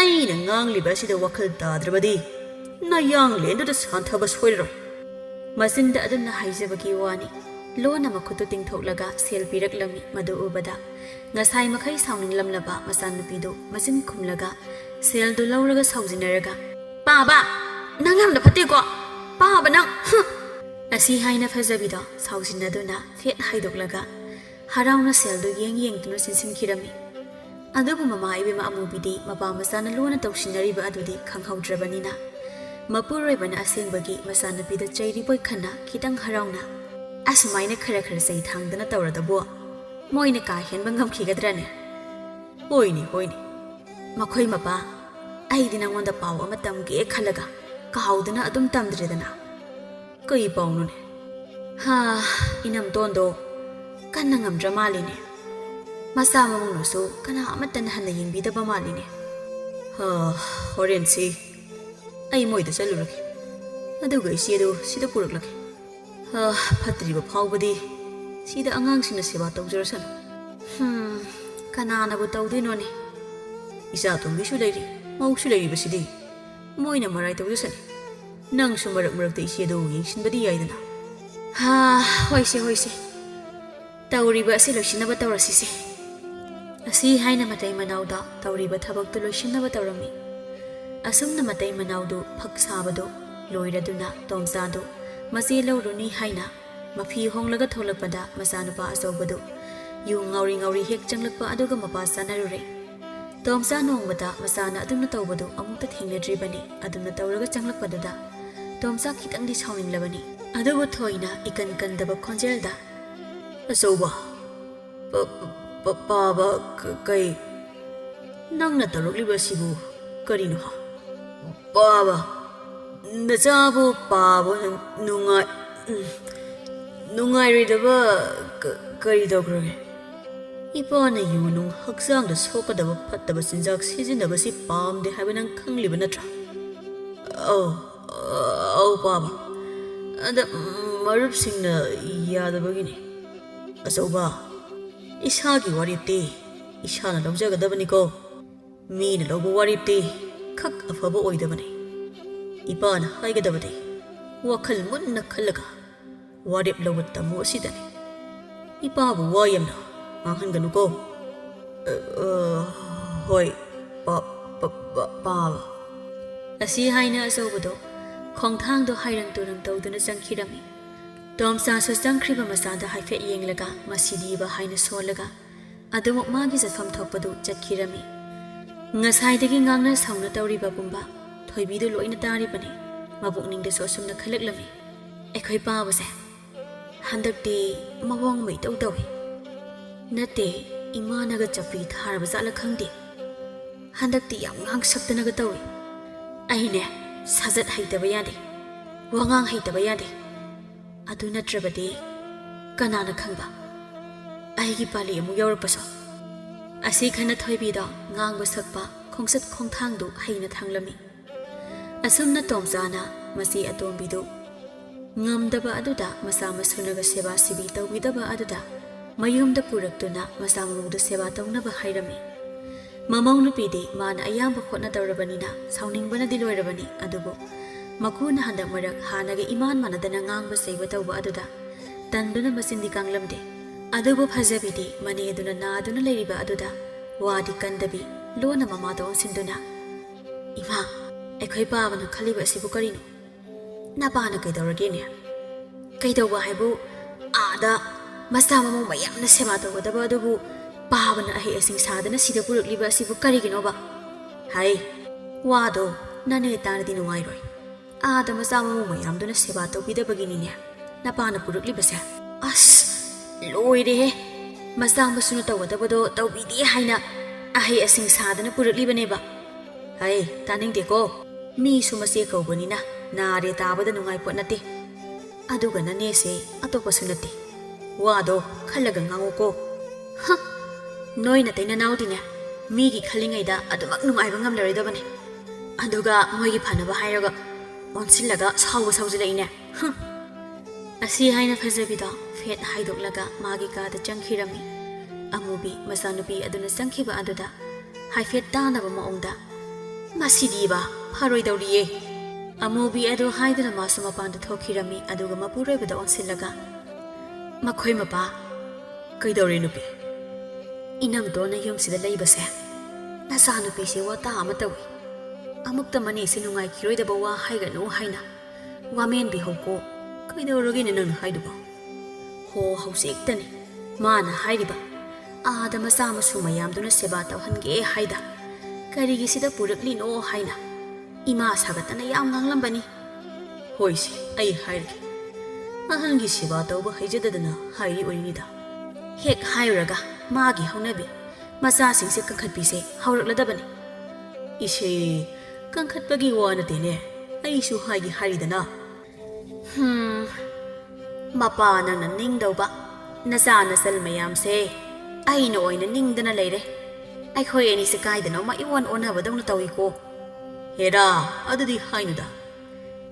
ꯑꯩꯅ ꯉꯥꯡꯂꯤꯕ ꯑꯁꯤꯗ ꯋꯥꯈꯜ ꯇꯥꯗ꯭ꯔꯕꯗꯤ ꯅꯌꯥꯡꯂꯦꯟꯗꯨꯗ ꯁꯥꯟꯊꯕ ꯁꯣꯏꯔꯔꯣꯏ꯫" ꯃꯆꯤꯟꯗ ꯑꯗꯨꯝꯅ ꯍꯥꯏꯖꯕꯒꯤ ꯋꯥꯅꯤ꯫ ꯂꯣꯟꯅ ꯃꯈꯨꯠꯇꯨ ꯇꯤꯡꯊꯣꯛꯂꯒ ꯁꯦꯜ ꯄꯤꯔꯛꯂꯝꯃꯤ꯫ ꯃꯗꯨ ꯎꯕꯗ ꯉꯁꯥꯏ ꯃꯈꯩ ꯁꯥꯎꯅꯤꯡꯂꯝꯂꯕ ꯃꯆꯥꯅꯨꯄꯤꯗꯨ ꯃꯆꯤꯟ ꯈꯨꯝꯂꯒ ꯁꯦꯜꯗꯨ ꯂꯧꯔꯒ ꯁꯥꯎꯖꯤꯟꯅꯔꯒ, "ꯄꯥꯕ! ꯅꯪ ꯌꯥꯝꯅ ꯐꯠꯇꯦꯀꯣ! ꯄꯥꯕ ꯅꯪ! ꯍꯨꯝ!" ꯑꯁꯤ ꯍꯥꯏꯅ ꯐꯖꯕꯤꯗꯣ ꯁꯥꯎꯖꯤꯟꯅꯗꯨꯅ ꯐꯦꯠ ꯍꯥꯏꯗꯣꯛꯂꯒ ꯍꯔꯥꯎꯅ ꯁꯦꯜꯗꯨ ꯌꯦꯡ ꯌꯦꯡꯗꯨꯅ ꯆꯤꯟꯁꯤꯟꯈꯤꯔꯝꯃꯤ꯫ ꯑꯗꯨꯕꯨ ꯃꯃꯥ ꯏꯕꯦꯝꯃ ꯑꯃꯨꯕꯤꯗꯤ ꯃꯄꯥ ꯃꯆꯥꯅ ꯂꯣꯟꯅ ꯇꯧꯁꯤꯟꯅꯔꯤꯕ ꯑꯗꯨꯗꯤ ꯈꯪꯍꯧꯗ꯭ꯔꯕꯅꯤꯅ, ꯃꯄꯨꯔꯣꯏꯕꯅ ꯑꯁꯦꯡꯕꯒꯤ ꯃꯆꯥꯅꯨꯄꯤꯗ ꯆꯩꯔꯤꯕꯣꯏ ꯈꯟꯅ ꯈꯤꯇꯪ ꯍꯔꯥꯎꯅ, "ꯑꯁꯨꯃꯥꯏꯅ ꯈꯔ ꯈꯔ ꯆꯩ ꯊꯥꯡꯗꯅ ꯇꯧꯔꯗꯕꯣ? ꯃꯣꯏꯅ ꯀꯥ ꯍꯦꯟꯕ ꯉꯝꯈꯤꯒꯗ꯭ꯔꯅꯦ? ꯍꯣꯏꯅꯦ, ꯍꯣꯏꯅꯦ꯫ ꯃꯈꯣꯏ ꯃꯄꯥ, ꯑꯩꯗꯤ ꯅꯉꯣꯟꯗ ꯄꯥꯎ ꯑꯃ ꯇꯝꯒꯦ ꯈꯜꯂꯒ ꯀꯥꯎꯗꯨꯅ ꯑꯗꯨꯝ ꯇꯝꯗ꯭ꯔꯦꯗꯅ꯫ ꯀꯩ ꯄꯥꯎꯅꯣꯅꯦ? ꯍꯥ, ꯏꯅꯝꯇꯣꯟꯗꯣ ꯀꯟꯅ ꯉꯝꯗ꯭ꯔ ꯃꯥꯜꯂꯤꯅꯦ꯫ ꯃꯆꯥ ꯃꯃꯧꯅꯁꯨ ꯀꯅꯥ ꯑꯃꯠꯇꯅ ꯍꯟꯅ ꯌꯦꯡꯕꯤꯗꯕ ꯃꯥꯜꯂꯤꯅꯦ꯫ ꯍꯥ, ꯍꯣꯔꯦꯟꯁꯤ ꯑꯩ ꯃꯣꯏꯗ ꯆꯠꯂꯨꯔꯒꯦ꯫ ꯑꯗꯨꯒ ꯏꯆꯦꯗꯨ ꯁꯤꯗ ꯄꯨꯔꯛꯂꯒꯦ꯫ ꯍꯥ, ꯐꯠꯇ꯭ꯔꯤꯕ ꯐꯥꯎꯕꯗꯤ ꯁꯤꯗ ꯑꯉꯥꯡꯁꯤꯡꯅ ꯁꯦꯕꯥ ꯇꯧꯖꯔꯁꯅꯨ꯫ ꯍꯝ, ꯀꯅꯥꯅꯕꯨ ꯇꯧꯗꯣꯏꯅꯣꯅꯦ? ꯏꯆꯥ ꯑꯇꯣꯝꯕꯤꯁꯨ ꯂꯩꯔꯤ, ꯃꯧꯁꯨ ꯂꯩꯔꯤꯕꯁꯤꯗꯤ꯫ ꯃꯣꯏꯅ ꯃꯔꯥꯏ ꯇꯧꯖꯁꯅꯤ꯫ ꯅꯪꯁꯨ ꯃꯔꯛ ꯃꯔꯛꯇ ꯏꯆꯦꯗꯨ ꯌꯦꯡꯁꯤꯟꯕꯗꯤ ꯌꯥꯏꯗꯅ꯫ ꯍꯥ, ꯍꯣꯏꯁꯦ, ꯍꯣꯏꯁꯦ꯫ ꯇꯧꯔꯤꯕ ꯑꯁꯤ ꯂꯣꯏꯁꯤꯟꯅꯕ ꯇꯧꯔꯁꯤꯁꯦ꯫ ꯑꯁꯤ ꯍꯥꯏꯅ ꯃꯇꯩ ꯃꯅꯥꯎꯗ ꯇꯧꯔꯤꯕ ꯊꯕꯛꯇꯨ ꯂꯣꯏꯁꯤꯟꯅꯕ ꯇꯧꯔꯝꯃꯤ꯫ ꯑꯁꯨꯝꯅ ꯃꯇꯩ ꯃꯅꯥꯎꯗꯨ ꯐꯛ ꯁꯥꯕꯗꯨ ꯂꯣꯏꯔꯗꯨꯅ ꯇꯣꯝꯆꯥꯗꯨ ꯃꯆꯦ ꯂꯧꯔꯨꯅꯤ ꯍꯥꯏꯅ ꯃꯐꯤ ꯍꯣꯡꯂꯒ ꯊꯣꯛꯂꯛꯄꯗ ꯃꯆꯥꯅꯨꯄꯥ ꯑꯆꯧꯕꯗꯨ ꯌꯨ ꯉꯥꯎꯔꯤ ꯉꯥꯎꯔꯤ ꯍꯦꯛ ꯆꯪꯂꯛꯄ ꯑꯗꯨꯒ ꯃꯄꯥ ꯆꯥꯅꯔꯨꯔꯦ꯫ ꯇꯣꯝꯆꯥ ꯅꯣꯡꯃꯇ ꯃꯆꯥꯅ ꯑꯗꯨꯝꯅ ꯇꯧꯕꯗꯨ ꯑꯃꯨꯛꯇ ꯊꯦꯡꯅꯗ꯭ꯔꯤꯕꯅꯤ꯫ ꯑꯗꯨꯝꯅ ꯇꯧꯔꯒ ꯆꯪꯂꯛꯄꯗꯨꯗ ꯇꯣꯝꯆꯥ ꯈꯤꯇꯪꯗꯤ ꯁꯥꯎꯅꯤꯡꯂꯕꯅꯤ꯫ ꯑꯗꯨꯕꯨ ꯊꯣꯏꯅ ꯏꯀꯟ ꯀꯟꯗꯕ ꯈꯣꯟꯖꯦꯜꯗ, "ꯑꯆꯧꯕ, ꯄ-, ꯄ-, ꯄꯥꯕ, ꯀ-, ꯀꯩ? ꯅꯪꯅ ꯇꯧꯔꯛꯂꯤꯕꯁꯤꯕꯨ ꯀꯔꯤꯅꯣ ꯍꯥ? ꯄꯥꯕ, ꯅꯆꯥꯕꯨ ꯄꯥꯕ ꯅꯨꯡꯉꯥꯏ-, ꯎꯝ, ꯅꯨꯡꯉꯥꯏꯔꯣꯏꯗꯕ ꯀ-, ꯀꯔꯤ ꯇꯧꯈ꯭ꯔꯒꯦ?" "ꯏꯄꯥꯅ ꯌꯨ ꯅꯨꯡ ꯍꯛꯆꯥꯡꯗ ꯁꯣꯛꯀꯗꯕ ꯐꯠꯇꯕ ꯆꯤꯟꯖꯥꯛ ꯁꯤꯖꯤꯟꯅꯕꯁꯤ ꯄꯥꯝꯗꯦ ꯍꯥꯏꯕ ꯅꯪ ꯈꯪꯂꯤꯕ ꯅꯠꯇ꯭ꯔꯥ?" "ꯑꯧ, ꯑꯧ, ꯄꯥꯕ꯫ ꯑꯗ ꯃꯔꯨꯞꯁꯤꯡꯅ ꯌꯥꯗꯕꯒꯤꯅꯤ꯫ ꯑꯆꯧꯕ, ꯏꯁꯥꯒꯤ ꯋꯥꯔꯦꯞꯇꯤ ꯏꯁꯥꯅ ꯂꯧꯖꯒꯗꯕꯅꯤꯀꯣ꯫ ꯃꯤꯅ ꯂꯧꯕ ꯋꯥꯔꯦꯞꯇꯤ ꯈꯛ ꯑꯐꯕ ꯑꯣꯏꯗꯕꯅꯤ꯫ ꯏꯄꯥꯅ ꯍꯥꯏꯒꯗꯕꯗꯤ ꯋꯥꯈꯜ ꯃꯨꯟꯅ ꯈꯜꯂꯒ ꯋꯥꯔꯦꯞ ꯂꯧꯕ ꯇꯝꯃꯨ ꯑꯁꯤꯗꯅꯤ꯫ ꯏꯄꯥꯕꯨ ꯋꯥ ꯌꯥꯝꯅ ꯉꯥꯡꯍꯟꯒꯅꯨꯀꯣ꯫" "ꯑ, ꯑ, ꯍꯣꯏ, ꯄꯥ-, ꯄꯥ-, ꯄꯥ-, ꯄꯥꯕ꯫" ꯑꯁꯤ ꯍꯥꯏꯅ ꯑꯆꯧꯕꯗꯣ ꯈꯣꯡꯊꯥꯡꯗꯣ ꯍꯥꯏꯔꯪ ꯇꯨꯔꯪ ꯇꯧꯗꯨꯅ ꯆꯪꯈꯤꯔꯝꯃꯤ꯫ ꯇꯣꯝꯆꯥꯁꯨ ꯆꯪꯈ꯭ꯔꯤꯕ ꯃꯆꯥꯗ ꯍꯥꯏꯐꯦꯠ ꯌꯦꯡꯂꯒ ꯃꯁꯤꯗꯤꯕ ꯍꯥꯏꯅ ꯁꯣꯜꯂꯒ ꯑꯗꯨꯃꯛ ꯃꯥꯒꯤ ꯆꯠꯐꯝ ꯊꯣꯛꯄꯗꯨ ꯆꯠꯈꯤꯔꯝꯃꯤ꯫ ꯉꯁꯥꯏꯗꯒꯤ ꯉꯥꯡꯅ ꯁꯥꯎꯅ ꯇꯧꯔꯤꯕ ꯄꯨꯝꯕ ꯊꯣꯏꯕꯤꯗꯨ ꯂꯣꯏꯅ ꯇꯥꯔꯤꯕꯅꯤ꯫ ꯃꯄꯨꯛꯅꯤꯡꯗꯁꯨ ꯑꯁꯨꯝꯅ ꯈꯜꯂꯛꯂꯝꯃꯤ, "ꯑꯩꯈꯣꯏ ꯄꯥꯕꯁꯦ ꯍꯟꯗꯛꯇꯤ ꯃꯑꯣꯡ ꯑꯃ ꯏꯇꯧ ꯇꯧꯏ꯫ ꯅꯠꯇꯦ, ꯏꯃꯥꯅꯒ ꯆꯞꯄ꯭ꯔꯤ ꯊꯥꯔꯕ ꯖꯥꯠꯂ ꯈꯪꯗꯦ꯫ ꯍꯟꯗꯛꯇꯤ ꯌꯥꯝ ꯉꯥꯡꯁꯛꯇꯅꯒ ꯇꯧꯏ꯫ ꯑꯩꯅꯦ, ꯁꯥꯖꯠ ꯍꯩꯇꯕ ꯌꯥꯗꯦ꯫ ꯋꯥꯉꯥꯡ ꯍꯩꯇꯕ ꯌꯥꯗꯦ꯫ ꯑꯗꯨ ꯅꯠꯇ꯭ꯔꯕꯗꯤ ꯀꯅꯥꯅ ꯈꯪꯕ, ꯑꯩꯒꯤ ꯄꯥꯂꯤ ꯑꯃꯨꯛ ꯌꯧꯔꯛꯄꯁꯨ꯫ ꯑꯁꯤ ꯈꯟꯅ ꯊꯣꯏꯕꯤꯗꯣ ꯉꯥꯡꯕ ꯁꯛꯄ ꯈꯣꯡꯆꯠ ꯈꯣꯡꯊꯥꯡꯗꯨ ꯍꯩꯅ ꯊꯥꯡꯂꯝꯃꯤ꯫ ꯑꯁꯨꯝꯅ ꯇꯣꯝꯆꯥꯅ ꯃꯆꯦ ꯑꯇꯣꯝꯕꯤꯗꯨ ꯉꯝꯗꯕ ꯑꯗꯨꯗ, ꯃꯆꯥ ꯃꯁꯨꯅꯒ ꯁꯦꯕꯥ ꯁꯤꯕꯤ ꯇꯧꯕꯤꯗꯕ ꯑꯗꯨꯗ, ꯃꯌꯨꯝꯗ ꯄꯨꯔꯛꯇꯨꯅ ꯃꯆꯥ ꯃꯎꯗꯨ ꯁꯦꯕꯥ ꯇꯧꯅꯕ ꯍꯥꯏꯔꯝꯃꯤ꯫ ꯃꯃꯧ ꯅꯨꯄꯤꯗꯤ ꯃꯥꯅ ꯑꯌꯥꯝꯕ ꯍꯣꯠꯅꯗꯧꯔꯕꯅꯤꯅ ꯁꯥꯎꯅꯤꯡꯕꯅꯗꯤ ꯂꯣꯏꯔꯕꯅꯤ, ꯑꯗꯨꯕꯨ ꯃꯀꯨꯅ ꯍꯟꯗꯛ ꯃꯔꯛ ꯍꯥꯟꯅꯒ ꯏꯃꯥꯟ ꯃꯥꯟꯅꯗꯅ ꯉꯥꯡꯕ ꯆꯩꯕ ꯇꯧꯕ ꯑꯗꯨꯗ ꯇꯟꯗꯨꯅ ꯃꯆꯤꯟꯗꯤ ꯀꯥꯡꯂꯝꯗꯦ꯫ ꯑꯗꯨꯕꯨ ꯐꯖꯕꯤꯗꯤ ꯃꯅꯦꯗꯨꯅ ꯅꯥꯗꯨꯅ ꯂꯩꯔꯤꯕ ꯑꯗꯨꯗ ꯋꯥꯗꯤ ꯀꯟꯗꯕꯤ, ꯂꯣꯟꯅ ꯃꯃꯥꯗ ꯑꯣꯟꯁꯤꯟꯗꯨꯅ, "ꯏꯃꯥ, ꯑꯩꯈꯣꯏ ꯄꯥꯕꯅ ꯈꯜꯂꯤꯕ ꯑꯁꯤꯕꯨ ꯀꯔꯤꯅꯣ? ꯅꯄꯥꯅ ꯀꯩꯗꯧꯔꯒꯦꯅꯦ?" "ꯀꯩꯗꯧꯕ ꯍꯥꯏꯕꯨ, ꯑꯥꯗ ꯃꯆꯥ ꯃꯃꯧ ꯃꯌꯥꯝꯅ ꯁꯦꯕꯥ ꯇꯧꯒꯗꯕ ꯑꯗꯨꯕꯨ ꯄꯥꯕꯅ ꯑꯍꯩ ꯑꯁꯤꯡ ꯁꯥꯗꯅ ꯁꯤꯗ ꯄꯨꯔꯛꯂꯤꯕ ꯑꯁꯤꯕꯨ ꯀꯔꯤꯒꯤꯅꯣꯕ?" ꯍꯥꯏ꯫ "ꯋꯥꯗꯣ ꯅꯅꯦ ꯇꯥꯔꯗꯤ ꯅꯨꯡꯉꯥꯏꯔꯣꯏ꯫ ꯑꯥꯗ ꯃꯆꯥ ꯃꯃꯧ ꯃꯌꯥꯝꯗꯨꯅ ꯁꯦꯕꯥ ꯇꯧꯕꯤꯗꯕꯒꯤꯅꯤꯅꯦ ꯅꯄꯥꯅ ꯄꯨꯔꯛꯂꯤꯕꯁꯦ꯫ ꯑꯁ, ꯂꯣꯏꯔꯦꯍꯦ! ꯃꯆꯥ ꯃꯁꯨꯅ ꯇꯧꯒꯗꯕꯗꯣ ꯇꯧꯕꯤꯗꯦ ꯍꯥꯏꯅ ꯑꯍꯩ ꯑꯁꯤꯡ ꯁꯥꯗꯅ ꯄꯨꯔꯛꯂꯤꯕꯅꯦꯕ꯫ ꯍꯩ, ꯇꯥꯅꯤꯡꯗꯦꯀꯣ꯫ ꯃꯤꯁꯨ ꯃꯆꯦ ꯀꯧꯕꯅꯤꯅ ꯅꯥꯔꯦ ꯇꯥꯕꯗ ꯅꯨꯡꯉꯥꯏꯄꯣꯠ ꯅꯠꯇꯦ꯫ ꯑꯗꯨꯒ ꯅꯅꯦꯁꯦ ꯑꯇꯣꯞꯄꯁꯨ ꯅꯠꯇꯦ꯫ ꯋꯥꯗꯣ ꯈꯜꯂꯒ ꯉꯥꯡꯉꯨꯀꯣ꯫" "ꯍ! ꯅꯣꯏ ꯅꯇꯩ ꯅꯅꯥꯎꯗꯤꯅꯦ, ꯃꯤꯒꯤ ꯈꯜꯂꯤꯉꯩꯗ ꯑꯗꯨꯃꯛ ꯅꯨꯡꯉꯥꯏꯕ ꯉꯝꯂꯔꯣꯏꯗꯕꯅꯦ꯫ ꯑꯗꯨꯒ ꯃꯣꯏꯒꯤ ꯐꯅꯕ ꯍꯥꯏꯔꯒ ꯑꯣꯟꯁꯤꯜꯂꯒ ꯁꯥꯎꯕ ꯁꯥꯎꯖꯤꯜꯂꯛꯏꯅꯦ꯫ ꯍ!" ꯑꯁꯤ ꯍꯥꯏꯅ ꯐꯖꯕꯤꯗꯣ ꯐꯦꯠ ꯍꯥꯏꯗꯣꯛꯂꯒ ꯃꯥꯒꯤ ꯀꯥꯗ ꯆꯪꯈꯤꯔꯝꯃꯤ꯫ ꯑꯃꯨꯕꯤ ꯃꯆꯥꯅꯨꯄꯤ ꯑꯗꯨꯅ ꯆꯪꯈꯤꯕ ꯑꯗꯨꯗ ꯍꯥꯏꯐꯦꯠ ꯇꯥꯅꯕ ꯃꯑꯣꯡꯗ, "ꯃꯁꯤꯗꯤꯕ ꯐꯔꯣꯏꯗꯧꯔꯤꯌꯦ꯫" ꯑꯃꯨꯕꯤ ꯑꯗꯨ ꯍꯥꯏꯗꯨꯅ ꯃꯥꯁꯨ ꯃꯄꯥꯟꯗ ꯊꯣꯛꯈꯤꯔꯝꯃꯤ, ꯑꯗꯨꯒ ꯃꯄꯨꯔꯣꯏꯕꯗ ꯑꯣꯟꯁꯤꯜꯂꯒ, "ꯃꯈꯣꯏ ꯃꯄꯥ, ꯀꯩꯗꯧꯔꯦ ꯅꯨꯄꯤ? ꯏꯅꯝꯗꯣꯅ ꯌꯨꯝꯁꯤꯗ ꯂꯩꯕꯁꯦ ꯅꯆꯥꯅꯨꯄꯤꯁꯦ ꯋꯥꯇꯥ ꯑꯃ ꯇꯧꯏ꯫ ꯑꯃꯨꯛꯇ ꯃꯅꯦꯁꯦ ꯅꯨꯡꯉꯥꯏꯈꯤꯔꯣꯏꯗꯕ ꯋꯥ ꯍꯥꯏꯒꯅꯨ ꯍꯥꯏꯅ ꯋꯥꯃꯦꯟꯕꯤꯍꯧꯀꯣ꯫" "ꯀꯩꯗꯧꯔꯒꯦꯅꯦ ꯅꯪꯅ ꯍꯥꯏꯗꯨꯕꯣ?" "ꯍꯣ, ꯍꯧꯖꯤꯛꯇꯅꯤ ꯃꯥꯅ ꯍꯥꯏꯔꯤꯕ, ꯑꯥꯗ ꯃꯆꯥ ꯃꯁꯨ ꯃꯌꯥꯝꯗꯨꯅ ꯁꯦꯕꯥ ꯇꯧꯍꯟꯒꯦ ꯍꯥꯏꯗ꯫ ꯀꯔꯤꯒꯤ ꯁꯤꯗ ꯄꯨꯔꯛꯂꯤꯅꯣ ꯍꯥꯏꯅ ꯏꯃꯥ ꯁꯥꯒꯠꯇꯅ ꯌꯥꯝ ꯉꯥꯡꯂꯝꯕꯅꯤ꯫" "ꯍꯣꯏꯁꯦ, ꯑꯩ ꯍꯥꯏꯔꯒꯦ꯫ ꯑꯍꯜꯒꯤ ꯁꯦꯕꯥ ꯇꯧꯕ ꯍꯩꯖꯗꯗꯅ ꯍꯥꯏꯔꯤ ꯑꯣꯏꯔꯤꯅꯤꯗ꯫" ꯍꯦꯛ ꯍꯥꯏꯔꯨꯔꯒ ꯃꯥꯒꯤ ꯍꯧꯅꯕꯤ ꯃꯆꯥꯁꯤꯡꯁꯦ ꯀꯟꯈꯠꯄꯤꯁꯦ ꯍꯧꯔꯛꯂꯗꯕꯅꯤ꯫ "ꯏꯁꯦ, ꯀꯟꯈꯠꯄꯒꯤ ꯋꯥ ꯅꯠꯇꯦꯅꯦ, ꯑꯩꯁꯨ ꯍꯥꯏꯒꯦ ꯍꯥꯏꯔꯤꯗꯅ꯫ ꯃꯄꯥ ꯅꯪꯅ ꯅꯤꯡꯗꯧꯕ, ꯅꯆꯥ ꯅꯆꯜ ꯃꯌꯥꯝꯁꯦ ꯑꯩꯅ ꯑꯣꯏꯅ ꯅꯤꯡꯗꯅ ꯂꯩꯔꯦ꯫ ꯑꯩꯈꯣꯏ ꯑꯅꯤꯁꯦ ꯀꯥꯏꯗꯅꯣꯃ ꯏꯑꯣꯟ ꯑꯣꯟꯅꯕꯗꯧꯅ ꯇꯧꯏꯀꯣ꯫ ꯍꯦꯔꯥ, ꯑꯗꯨꯗꯤ ꯍꯥꯏꯅꯨꯗ꯫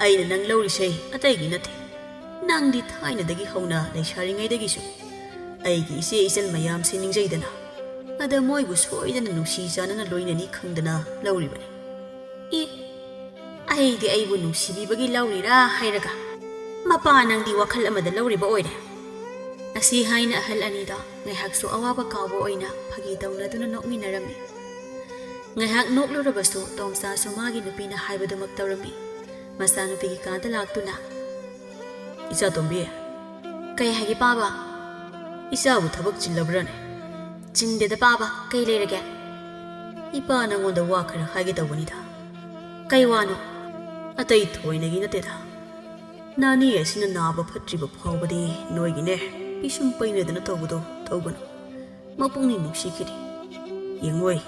ꯑꯩꯅ ꯅꯪ ꯂꯧꯔꯤꯁꯦ ꯑꯇꯩꯒꯤ ꯅꯠꯇꯦ꯫ ꯅꯪꯗꯤ ꯊꯥꯏꯅꯗꯒꯤ ꯍꯧꯅ ꯂꯩꯁꯥꯔꯤꯉꯩꯗꯒꯤꯁꯨ ꯑꯩꯒꯤ ꯏꯆꯦ ꯏꯆꯜ ꯃꯌꯥꯝꯁꯦ ꯅꯤꯡꯖꯩꯗꯅ꯫ ꯑꯗ ꯃꯣꯏꯕꯨ ꯁꯣꯏꯗꯅ ꯅꯨꯡꯁꯤ ꯆꯥꯟꯅꯅ ꯂꯣꯏꯅꯅꯤ ꯈꯪꯗꯅ ꯂꯧꯔꯤꯕꯅꯤ꯫ ꯏ, ꯑꯩꯗꯤ ꯑꯩꯕꯨ ꯅꯨꯡꯁꯤꯕꯤꯕꯒꯤ ꯂꯧꯔꯤꯔꯥ ꯍꯥꯏꯔꯒ, ꯃꯄꯥ ꯅꯪꯗꯤ ꯋꯥꯈꯜ ꯑꯃꯗ ꯂꯧꯔꯤꯕ ꯑꯣꯏꯔꯦ꯫ ꯑꯁꯤ ꯍꯥꯏꯅ ꯑꯍꯜ ꯑꯅꯤꯗꯣ ꯉꯥꯏꯍꯥꯛꯁꯨ ꯑꯋꯥꯕ ꯀꯥꯎꯕ ꯑꯣꯏꯅ ꯐꯥꯒꯤ ꯇꯧꯅꯗꯨꯅ ꯅꯣꯛꯃꯤꯟꯅꯔꯝꯃꯤ꯫ ꯉꯥꯏꯍꯥꯛ ꯅꯣꯛꯂꯨꯔꯕꯁꯨ ꯇꯣꯝꯆꯥꯁꯨ ꯃꯥꯒꯤ ꯅꯨꯄꯤꯅ ꯍꯥꯏꯕꯗꯨꯃꯛ ꯇꯧꯔꯝꯃꯤ꯫ ꯃꯆꯥꯅꯨꯄꯤꯒꯤ ꯀꯥꯗ ꯂꯥꯛꯇꯨꯅ, "ꯏꯆꯥ ꯇꯣꯝꯕꯤ, ꯀꯩ ꯍꯥꯏꯒꯦ ꯄꯥꯕ?" "ꯏꯆꯥꯕꯨ ꯊꯕꯛ ꯆꯤꯜꯂꯕ꯭ꯔꯥꯅꯦ?" "ꯆꯤꯟꯗꯦꯗ ꯄꯥꯕ, ꯀꯩ ꯂꯩꯔꯒꯦ?" "ꯏꯄꯥ ꯅꯪꯉꯣꯟꯗ ꯋꯥ ꯈꯔ ꯍꯥꯏꯒꯦ ꯇꯧꯕꯅꯤꯗ꯫" "ꯀꯩ ꯋꯥꯅꯣ?" "ꯑꯇꯩ ꯊꯣꯏꯅꯒꯤ ꯅꯠꯇꯦꯗ꯫ ꯅꯥꯅꯦ ꯑꯁꯤꯅ ꯅꯥꯕ ꯐꯠꯇ꯭ꯔꯤꯕ ꯐꯥꯎꯕꯗꯤ ꯅꯣꯏꯒꯤꯅꯦ ꯄꯤꯁꯨꯝ ꯄꯩꯅꯗꯅ ꯇꯧꯕꯗꯣ ꯇꯧꯒꯅꯨ꯫ ꯃꯄꯨꯛꯅꯤꯡ ꯅꯨꯡꯁꯤꯈꯤꯅꯤ꯫ ꯌꯦꯡꯉꯣꯏ,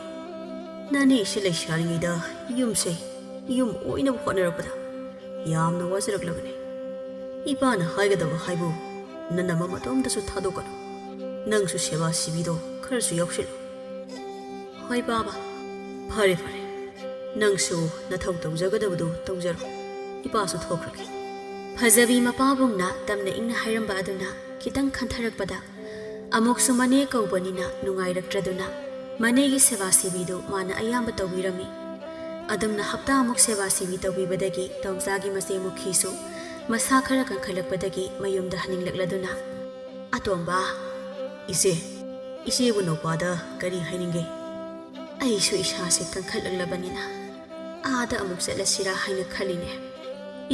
ꯅꯥꯅꯦꯁꯤ ꯂꯩꯁꯥꯔꯤꯉꯩꯗ ꯌꯨꯝꯁꯦ ꯌꯨꯝ ꯑꯣꯏꯅꯕ ꯍꯣꯠꯅꯔꯛꯄꯗ ꯌꯥꯝꯅ ꯋꯥꯖꯔꯛꯂꯕꯅꯤ꯫ ꯏꯄꯥꯅ ꯍꯥꯏꯒꯗꯕ ꯍꯥꯏꯕꯨ, ꯅꯅꯝꯃ ꯃꯇꯣꯝꯇꯁꯨ ꯊꯥꯗꯣꯛꯀꯅꯨ꯫ ꯅꯪꯁꯨ ꯁꯦꯕꯥ ꯁꯤꯕꯤꯗꯣ ꯈꯔꯁꯨ ꯌꯥꯎꯁꯤꯜꯂꯨ꯫" "ꯍꯣꯏ ꯄꯥꯕ꯫" "ꯐꯔꯦ ꯐꯔꯦ, ꯅꯪꯁꯨ ꯅꯊꯧ ꯇꯧꯖꯒꯗꯕꯗꯨ ꯇꯧꯖꯔꯣ꯫ ꯏꯄꯥꯁꯨ ꯊꯣꯛꯈ꯭ꯔꯒꯦ꯫" ꯐꯖꯕꯤ ꯃꯄꯥꯕꯨꯡꯅ ꯇꯝꯅ ꯏꯪꯅ ꯍꯥꯏꯔꯝꯕ ꯑꯗꯨꯅ ꯈꯤꯇꯪ ꯈꯟꯊꯔꯛꯄꯗ, ꯑꯃꯨꯛꯁꯨ ꯃꯅꯦ ꯀꯧꯕꯅꯤꯅ ꯅꯨꯡꯉꯥꯏꯔꯛꯇ꯭ꯔꯗꯨꯅ ꯃꯅꯦꯒꯤ ꯁꯦꯕꯥ ꯁꯤꯕꯤꯗꯨ ꯃꯥꯅ ꯑꯌꯥꯝꯕ ꯇꯧꯕꯤꯔꯝꯃꯤ꯫ ꯑꯗꯨꯝꯅ ꯍꯞꯇꯥ ꯑꯃꯨꯛ ꯁꯦꯕꯥ ꯁꯤꯕꯤ ꯇꯧꯕꯤꯕꯗꯒꯤ ꯇꯣꯝꯆꯥꯒꯤ ꯃꯆꯦ ꯃꯨꯈꯤꯁꯨ ꯃꯁꯥ ꯈꯔ ꯀꯟꯈꯠꯂꯛꯄꯗꯒꯤ ꯃꯌꯨꯝꯗ ꯍꯟꯅꯤꯡꯂꯛꯂꯗꯨꯅ, "ꯑꯇꯣꯝꯕ꯫" "ꯏꯆꯦ, ꯏꯆꯦꯕꯨ ꯅꯧꯄꯥꯗ ꯀꯔꯤ ꯍꯥꯏꯅꯤꯡꯒꯦ?" "ꯑꯩꯁꯨ ꯏꯁꯥꯁꯦ ꯀꯟꯈꯠꯂꯛꯂꯕꯅꯤꯅ ꯑꯥꯗ ꯑꯃꯨꯛ ꯆꯠꯂꯁꯤꯔꯥ ꯍꯥꯏꯅ ꯈꯜꯂꯤꯅꯦ꯫"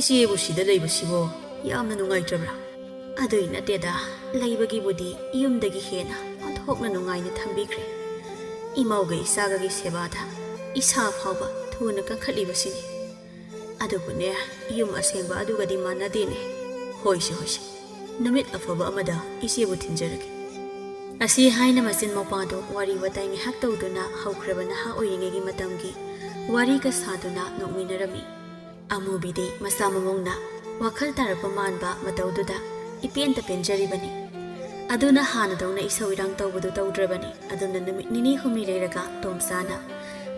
"ꯏꯆꯦꯕꯨ ꯁꯤꯗ ꯂꯩꯕꯁꯤꯕꯣ ꯌꯥꯝꯅ ꯅꯨꯡꯉꯥꯏꯇ꯭ꯔꯕ꯭ꯔꯥ?" "ꯑꯗꯨꯏ ꯅꯠꯇꯦꯗ, ꯂꯩꯕꯒꯤꯕꯨꯗꯤ ꯌꯨꯝꯗꯒꯤ ꯍꯦꯟꯅ ꯑꯣꯟꯊꯣꯛꯅ ꯅꯨꯡꯉꯥꯏꯅ ꯊꯝꯕꯤꯈ꯭ꯔꯦ꯫ ꯏꯃꯧꯒ ꯏꯆꯥꯒꯒꯤ ꯁꯦꯕꯥꯗ ꯏꯁꯥ ꯐꯥꯎꯕ ꯊꯨꯅ ꯀꯟꯈꯠꯂꯤꯕꯁꯤꯅꯤ꯫ ꯑꯗꯨꯕꯨꯅꯦ, ꯌꯨꯝ ꯑꯁꯦꯡꯕ ꯑꯗꯨꯒꯗꯤ ꯃꯥꯟꯅꯗꯦꯅꯦ꯫ ꯍꯣꯏꯁꯦ, ꯍꯣꯏꯁꯦ, ꯅꯨꯃꯤꯠ ꯑꯐꯕ ꯑꯃꯗ ꯏꯆꯦꯕꯨ ꯊꯤꯟꯖꯔꯒꯦ꯫" ꯑꯁꯤ ꯍꯥꯏꯅ ꯃꯆꯤꯟ ꯃꯧꯄꯥꯗꯣ ꯋꯥꯔꯤ ꯋꯥꯇꯥꯏ ꯉꯥꯏꯍꯥꯛ ꯇꯧꯗꯨꯅ ꯍꯧꯈ꯭ꯔꯕ ꯅꯍꯥ ꯑꯣꯏꯔꯤꯉꯩꯒꯤ ꯃꯇꯝꯒꯤ ꯋꯥꯔꯤꯒ ꯁꯥꯗꯨꯅ ꯅꯣꯛꯃꯤꯟꯅꯔꯝꯃꯤ꯫ ꯑꯃꯨꯕꯤꯗꯤ ꯃꯁꯥ ꯃꯃꯧꯅ ꯋꯥꯈꯜ ꯇꯥꯔꯛꯄ ꯃꯥꯟꯕ ꯃꯇꯧꯗꯨꯗ ꯏꯄꯦꯟꯇ ꯄꯦꯟꯖꯔꯤꯕꯅꯤ꯫ ꯑꯗꯨꯅ ꯍꯥꯟꯅꯗꯧꯅ ꯏꯁꯧ ꯏꯔꯥꯡ ꯇꯧꯕꯗꯨ ꯇꯧꯗ꯭ꯔꯕꯅꯤ꯫ ꯑꯗꯨꯝꯅ ꯅꯨꯃꯤꯠ ꯅꯤꯅꯤ ꯍꯨꯝꯅꯤ ꯂꯩꯔꯒ ꯇꯣꯝꯆꯥꯅ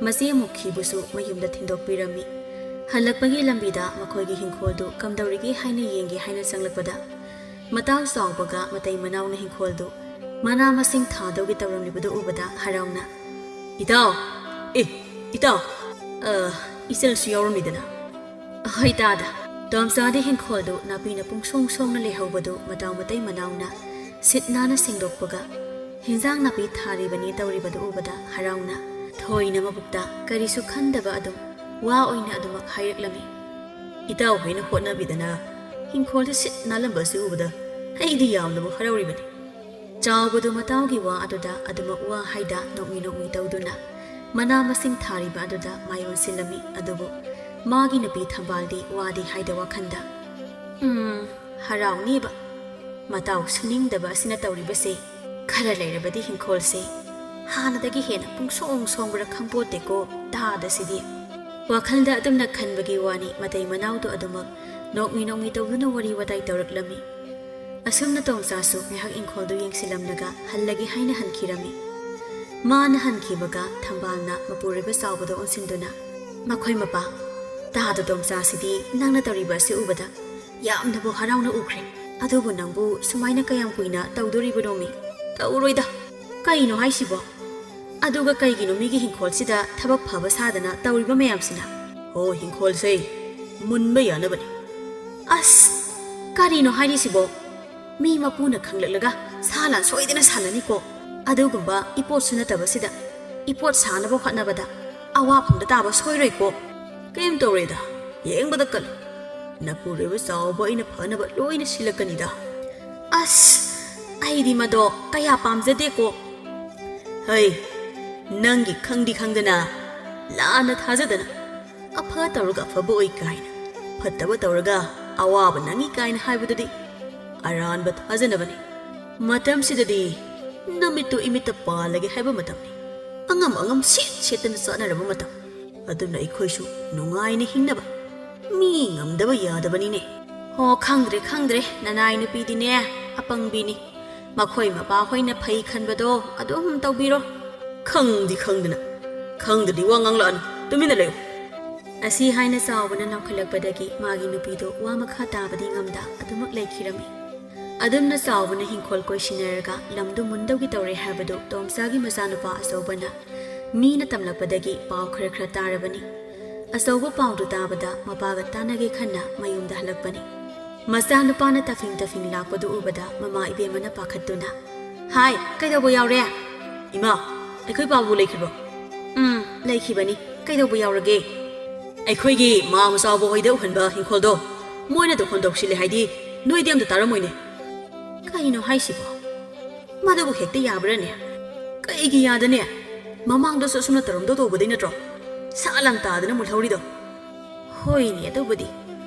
ꯃꯆꯦ ꯃꯨꯈꯤꯕꯨꯁꯨ ꯃꯌꯨꯝꯗ ꯊꯤꯟꯗꯣꯛꯄꯤꯔꯝꯃꯤ꯫ ꯍꯜꯂꯛꯄꯒꯤ ꯂꯝꯕꯤꯗ ꯃꯈꯣꯏꯒꯤ ꯍꯤꯡꯈꯣꯜꯗꯨ ꯀꯝꯗꯧꯔꯤꯒꯦ ꯍꯥꯏꯅ ꯌꯦꯡꯒꯦ ꯍꯥꯏꯅ ꯆꯪꯂꯛꯄꯗ, ꯃꯇꯥꯎ ꯆꯥꯎꯕꯒ ꯃꯇꯩ ꯃꯅꯥꯎꯅ ꯍꯤꯡꯈꯣꯜꯗꯨ ꯃꯅꯥ ꯃꯁꯤꯡ ꯊꯥꯗꯧꯒꯤ ꯇꯧꯔꯝꯂꯤꯕꯗꯨ ꯎꯕꯗ ꯍꯔꯥꯎꯅ, "ꯏꯇꯥꯎ, ꯑꯦ, ꯏꯇꯥꯎ, ꯑ, ꯏꯆꯜꯁꯨ ꯌꯥꯎꯔꯝꯃꯤꯗꯅ?" "ꯍꯣꯏ ꯇꯥꯗ꯫" ꯇꯣꯝꯆꯥꯗꯤ ꯍꯤꯡꯈꯣꯜꯗꯨ ꯅꯥꯄꯤꯅ ꯄꯨꯡꯁꯣꯡ ꯁꯣꯡꯅ ꯂꯩꯍꯧꯕꯗꯨ ꯃꯇꯥꯎ ꯃꯇꯩ ꯃꯅꯥꯎꯅ ꯁꯤꯠ ꯅꯥꯟꯅ ꯁꯦꯡꯗꯣꯛꯄꯒ, ꯍꯤꯟꯖꯥꯡ ꯅꯥꯄꯤ ꯊꯥꯔꯤꯕꯅꯤ ꯇꯧꯔꯤꯕꯗꯨ ꯎꯕꯗ ꯍꯔꯥꯎꯅ, ꯊꯣꯏꯅ ꯃꯕꯨꯛꯇ ꯀꯔꯤꯁꯨ ꯈꯟꯗꯕ ꯑꯗꯨꯝ ꯋꯥ ꯑꯣꯏꯅ ꯑꯗꯨꯃꯛ ꯍꯥꯏꯔꯛꯂꯝꯃꯤ꯫ "ꯏꯇꯥꯎ ꯍꯣꯏꯅ ꯍꯣꯠꯅꯕꯤꯗꯅ ꯍꯤꯡꯈꯣꯜꯗ ꯁꯤꯠ ꯅꯥꯜꯂꯝꯕ ꯑꯁꯤ ꯎꯕꯗ ꯑꯩꯗꯤ ꯌꯥꯝꯅꯕꯨ ꯍꯔꯥꯎꯔꯤꯕꯅꯤ꯫" ꯆꯥꯎꯕꯗꯨ ꯃꯇꯥꯎꯒꯤ ꯋꯥ ꯑꯗꯨꯗ ꯑꯗꯨꯃꯛ ꯋꯥ ꯍꯥꯏꯗ ꯅꯣꯛꯃꯤ ꯅꯣꯛꯃꯤ ꯇꯧꯗꯨꯅ ꯃꯅꯥ ꯃꯁꯤꯡ ꯊꯥꯔꯤꯕ ꯑꯗꯨꯗ ꯃꯥꯏ ꯑꯣꯟꯁꯤꯜꯂꯝꯃꯤ꯫ ꯑꯗꯨꯕꯨ ꯃꯥꯒꯤ ꯅꯨꯄꯤ ꯊꯝꯕꯥꯜꯗꯤ ꯋꯥꯗꯤ ꯍꯥꯏꯗ ꯋꯥꯈꯟꯗ, "ꯎꯝ, ꯍꯔꯥꯎꯅꯤꯕ꯫ ꯃꯇꯥꯎ ꯁꯨꯅꯤꯡꯗꯕ ꯑꯁꯤꯅ ꯇꯧꯔꯤꯕꯁꯦ꯫ ꯈꯔ ꯂꯩꯔꯕꯗꯤ ꯍꯤꯡꯈꯣꯜꯁꯦ ꯍꯥꯟꯅꯗꯒꯤ ꯍꯦꯟꯅ ꯄꯨꯡꯁꯣꯡ ꯁꯣꯡꯕ꯭ꯔꯥ ꯈꯪꯄꯣꯠꯇꯦꯀꯣ ꯇꯥꯗꯁꯤꯗꯤ꯫" ꯋꯥꯈꯜꯗ ꯑꯗꯨꯝꯅ ꯈꯟꯕꯒꯤ ꯋꯥꯅꯤ, ꯃꯇꯩ ꯃꯅꯥꯎꯗꯣ ꯑꯗꯨꯃꯛ ꯅꯣꯛꯃꯤ ꯅꯣꯛꯃꯤ ꯇꯧꯗꯨꯅ ꯋꯥꯔꯤ ꯋꯥꯇꯥꯏ ꯇꯧꯔꯛꯂꯝꯃꯤ꯫ ꯑꯁꯨꯝꯅ ꯇꯣꯝꯆꯥꯁꯨ ꯉꯥꯏꯍꯥꯛ ꯏꯪꯈꯣꯜꯗꯨ ꯌꯦꯡꯁꯤꯜꯂꯝꯂꯒ ꯍꯜꯂꯒꯦ ꯍꯥꯏꯅ ꯍꯟꯈꯤꯔꯝꯃꯤ꯫ ꯃꯥꯅ ꯍꯟꯈꯤꯕꯒ ꯊꯝꯕꯥꯜꯅ ꯃꯄꯨꯔꯣꯏꯕ ꯆꯥꯎꯕꯗ ꯑꯣꯟꯁꯤꯟꯗꯨꯅ, "ꯃꯈꯣꯏ ꯃꯄꯥ, ꯇꯥꯗ ꯇꯣꯝꯆꯥꯁꯤꯗꯤ ꯅꯪꯅ ꯇꯧꯔꯤꯕ ꯑꯁꯤ ꯎꯕꯗ ꯌꯥꯝꯅꯕꯨ ꯍꯔꯥꯎꯅ ꯎꯈ꯭ꯔꯦ꯫ ꯑꯗꯨꯕꯨ ꯅꯪꯕꯨ ꯁꯨꯃꯥꯏꯅ ꯀꯌꯥꯝ ꯀꯨꯏꯅ ꯇꯧꯗꯣꯔꯤꯕꯅꯣꯃꯤ? ꯇꯧꯔꯣꯏꯗ꯫ ꯀꯩꯅꯣ ꯍꯥꯏꯁꯤꯕꯣ? ꯑꯗꯨꯒ ꯀꯩꯒꯤꯅꯣ ꯃꯤꯒꯤ ꯍꯤꯡꯈꯣꯜꯁꯤꯗ ꯊꯕꯛ ꯐꯕ ꯁꯥꯗꯅ ꯇꯧꯔꯤꯕ ꯃꯌꯥꯝꯁꯤꯅ?" "ꯍꯣ, ꯍꯤꯡꯈꯣꯜꯁꯦ ꯃꯨꯟꯕ ꯌꯥꯅꯕꯅꯤ꯫" "ꯑꯁ, ꯀꯔꯤꯅꯣ ꯍꯥꯏꯔꯤꯁꯤꯕꯣ? ꯃꯤ ꯃꯄꯨꯅ ꯈꯪꯂꯛꯂꯒ ꯁꯥ ꯂꯥꯟ ꯁꯣꯏꯗꯅ ꯁꯥꯟꯅꯅꯤꯀꯣ꯫ ꯑꯗꯨꯒꯨꯝꯕ ꯏꯄꯣꯠꯁꯨ ꯅꯠꯇꯕꯁꯤꯗ ꯏꯄꯣꯠ ꯁꯥꯅꯕ ꯍꯣꯠꯅꯕꯗ ꯑꯋꯥꯐꯝꯗ ꯇꯥꯕ ꯁꯣꯏꯔꯣꯏꯀꯣ꯫" "ꯀꯩꯝ ꯇꯧꯔꯣꯏꯗ, ꯌꯦꯡꯕꯗ ꯀꯜꯂꯨ꯫ ꯅꯄꯨꯔꯣꯏꯕ ꯆꯥꯎꯕ ꯑꯩꯅ ꯐꯅꯕ ꯂꯣꯏꯅ ꯁꯤꯜꯂꯛꯀꯅꯤꯗ꯫" "ꯑꯁ, ꯑꯩꯗꯤ ꯃꯗꯣ ꯀꯌꯥ ꯄꯥꯝꯖꯗꯦꯀꯣ꯫" "ꯍꯩ, ꯅꯪꯒꯤ ꯈꯪꯗꯤ ꯈꯪꯗꯅ, ꯂꯥꯟꯅ ꯊꯥꯖꯗꯅ, ꯑꯐ ꯇꯧꯔꯒ ꯑꯐꯕ ꯑꯣꯏ ꯀꯥꯏꯅ, ꯐꯠꯇꯕ ꯇꯧꯔꯒ ꯑꯋꯥꯕ ꯅꯪꯉꯤ ꯀꯥꯏꯅ ꯍꯥꯏꯕꯗꯨꯗꯤ ꯑꯔꯥꯟꯕ ꯊꯥꯖꯅꯕꯅꯤ꯫ ꯃꯇꯝꯁꯤꯗꯗꯤ ꯅꯃꯤꯠꯇꯨ ꯏꯃꯤꯠꯇ ꯄꯥꯜꯂꯒꯦ ꯍꯥꯏꯕ ꯃꯇꯝꯅꯤ꯫ ꯑꯉꯝ ꯑꯉꯝ ꯁꯦꯠ ꯁꯦꯠꯇꯅ ꯆꯠꯅꯔꯕ ꯃꯇꯝ꯫ ꯑꯗꯨꯅ ꯑꯩꯈꯣꯏꯁꯨ ꯅꯨꯡꯉꯥꯏꯅ ꯍꯤꯡꯅꯕ ꯃꯤ ꯉꯝꯗꯕ ꯌꯥꯗꯕꯅꯤꯅꯦ꯫" ꯑꯣ, ꯈꯪꯗ꯭ꯔꯦ, ꯈꯪꯗ꯭ꯔꯦ, ꯅꯅꯥꯏ ꯅꯨꯄꯤꯗꯤꯅꯦ, ꯑꯄꯪꯕꯤꯅꯤ꯫ ꯃꯈꯣꯏ ꯃꯄꯥ ꯍꯣꯏꯅ ꯐꯩ ꯈꯟꯕꯗꯣ ꯑꯗꯨꯝ ꯇꯧꯕꯤꯔꯣ꯫ ꯈꯪꯗꯤ ꯈꯪꯗꯅ, ꯈꯪꯗ꯭ꯔꯗꯤ ꯋꯥ ꯉꯥꯡꯂꯛꯑꯅꯨ, ꯇꯨꯃꯤꯟꯅ ꯂꯩꯌꯨ꯫ ꯑꯁꯤ ꯍꯥꯏꯅ ꯆꯥꯎꯕꯅ ꯂꯥꯎꯈꯠꯂꯛꯄꯗꯒꯤ ꯃꯥꯒꯤ ꯅꯨꯄꯤꯗꯣ ꯋꯥ ꯃꯈꯥ ꯇꯥꯕꯗꯤ ꯉꯝꯗ ꯑꯗꯨꯃꯛ ꯂꯩꯈꯤꯔꯝꯃꯤ꯫ ꯑꯗꯨꯝꯅ ꯆꯥꯎꯕꯅ ꯍꯤꯡꯈꯣꯜ ꯀꯣꯏꯁꯤꯟꯅꯔꯒ ꯂꯝꯗꯨ ꯃꯨꯟꯗꯧꯒꯤ ꯇꯧꯔꯦ ꯍꯥꯏꯕꯗꯨ ꯇꯣꯝꯆꯥꯒꯤ ꯃꯆꯥꯅꯨꯄꯥ ꯑꯆꯧꯕꯅ ꯃꯤꯅ ꯇꯝꯂꯛꯄꯗꯒꯤ ꯄꯥꯎ ꯈꯔ ꯈꯔ ꯇꯥꯔꯕꯅꯤ꯫ ꯑꯆꯧꯕ ꯄꯥꯎꯗꯨ ꯇꯥꯕꯗ ꯃꯄꯥꯒ ꯇꯥꯟꯅꯒꯦ ꯈꯟꯅ ꯃꯌꯨꯝꯗ ꯍꯜꯂꯛꯄꯅꯤ꯫ ꯃꯆꯥꯅꯨꯄꯥꯅ ꯇꯐꯤꯡ ꯇꯐꯤꯡ ꯂꯥꯛꯄꯗꯨ ꯎꯕꯗ ꯃꯃꯥ ꯏꯕꯦꯝꯃꯅ ꯄꯥꯈꯠꯇꯨꯅ, "ꯍꯥꯏ, ꯀꯩꯗꯧꯕ ꯌꯥꯎꯔꯦ?" "ꯏꯃꯥ, ꯑꯩꯈꯣꯏ ꯄꯥꯕꯨ ꯂꯩꯈꯤꯕ꯭ꯔꯣ?" "ꯎꯝ, ꯂꯩꯈꯤꯕꯅꯤ꯫ ꯀꯩꯗꯧꯕ ꯌꯥꯎꯔꯒꯦ?" "ꯑꯩꯈꯣꯏꯒꯤ ꯃꯥꯝꯃ ꯆꯥꯎꯕ ꯍꯣꯏꯗ ꯎꯍꯟꯕ ꯏꯪꯈꯣꯜꯗꯣ ꯃꯣꯏꯅ ꯇꯨꯈꯣꯟ ꯇꯧꯁꯤꯜꯂꯦ ꯍꯥꯏꯗꯤ ꯅꯣꯏꯗꯤ ꯑꯝꯇ ꯇꯥꯔꯝꯃꯣꯏꯅꯦ?" "ꯀꯩꯅꯣ ꯍꯥꯏꯁꯤꯕꯣ? ꯃꯗꯨꯕꯨ ꯍꯦꯛꯇ ꯌꯥꯕ꯭ꯔꯥꯅꯦ?" "ꯀꯩꯒꯤ ꯌꯥꯗꯅꯦ? ꯃꯃꯥꯡꯗꯁꯨ ꯑꯁꯨꯝꯅ ꯇꯧꯔꯝꯗꯧ ꯇꯧꯕꯗꯩ ꯅꯠꯇ꯭ꯔꯣ ꯁꯥ ꯂꯥꯡ ꯇꯥꯗꯅ ꯃꯨꯜꯍꯧꯔꯤꯗꯣ?" "ꯍꯣꯏꯅꯦ, ꯑꯗꯨꯕꯨꯗꯤ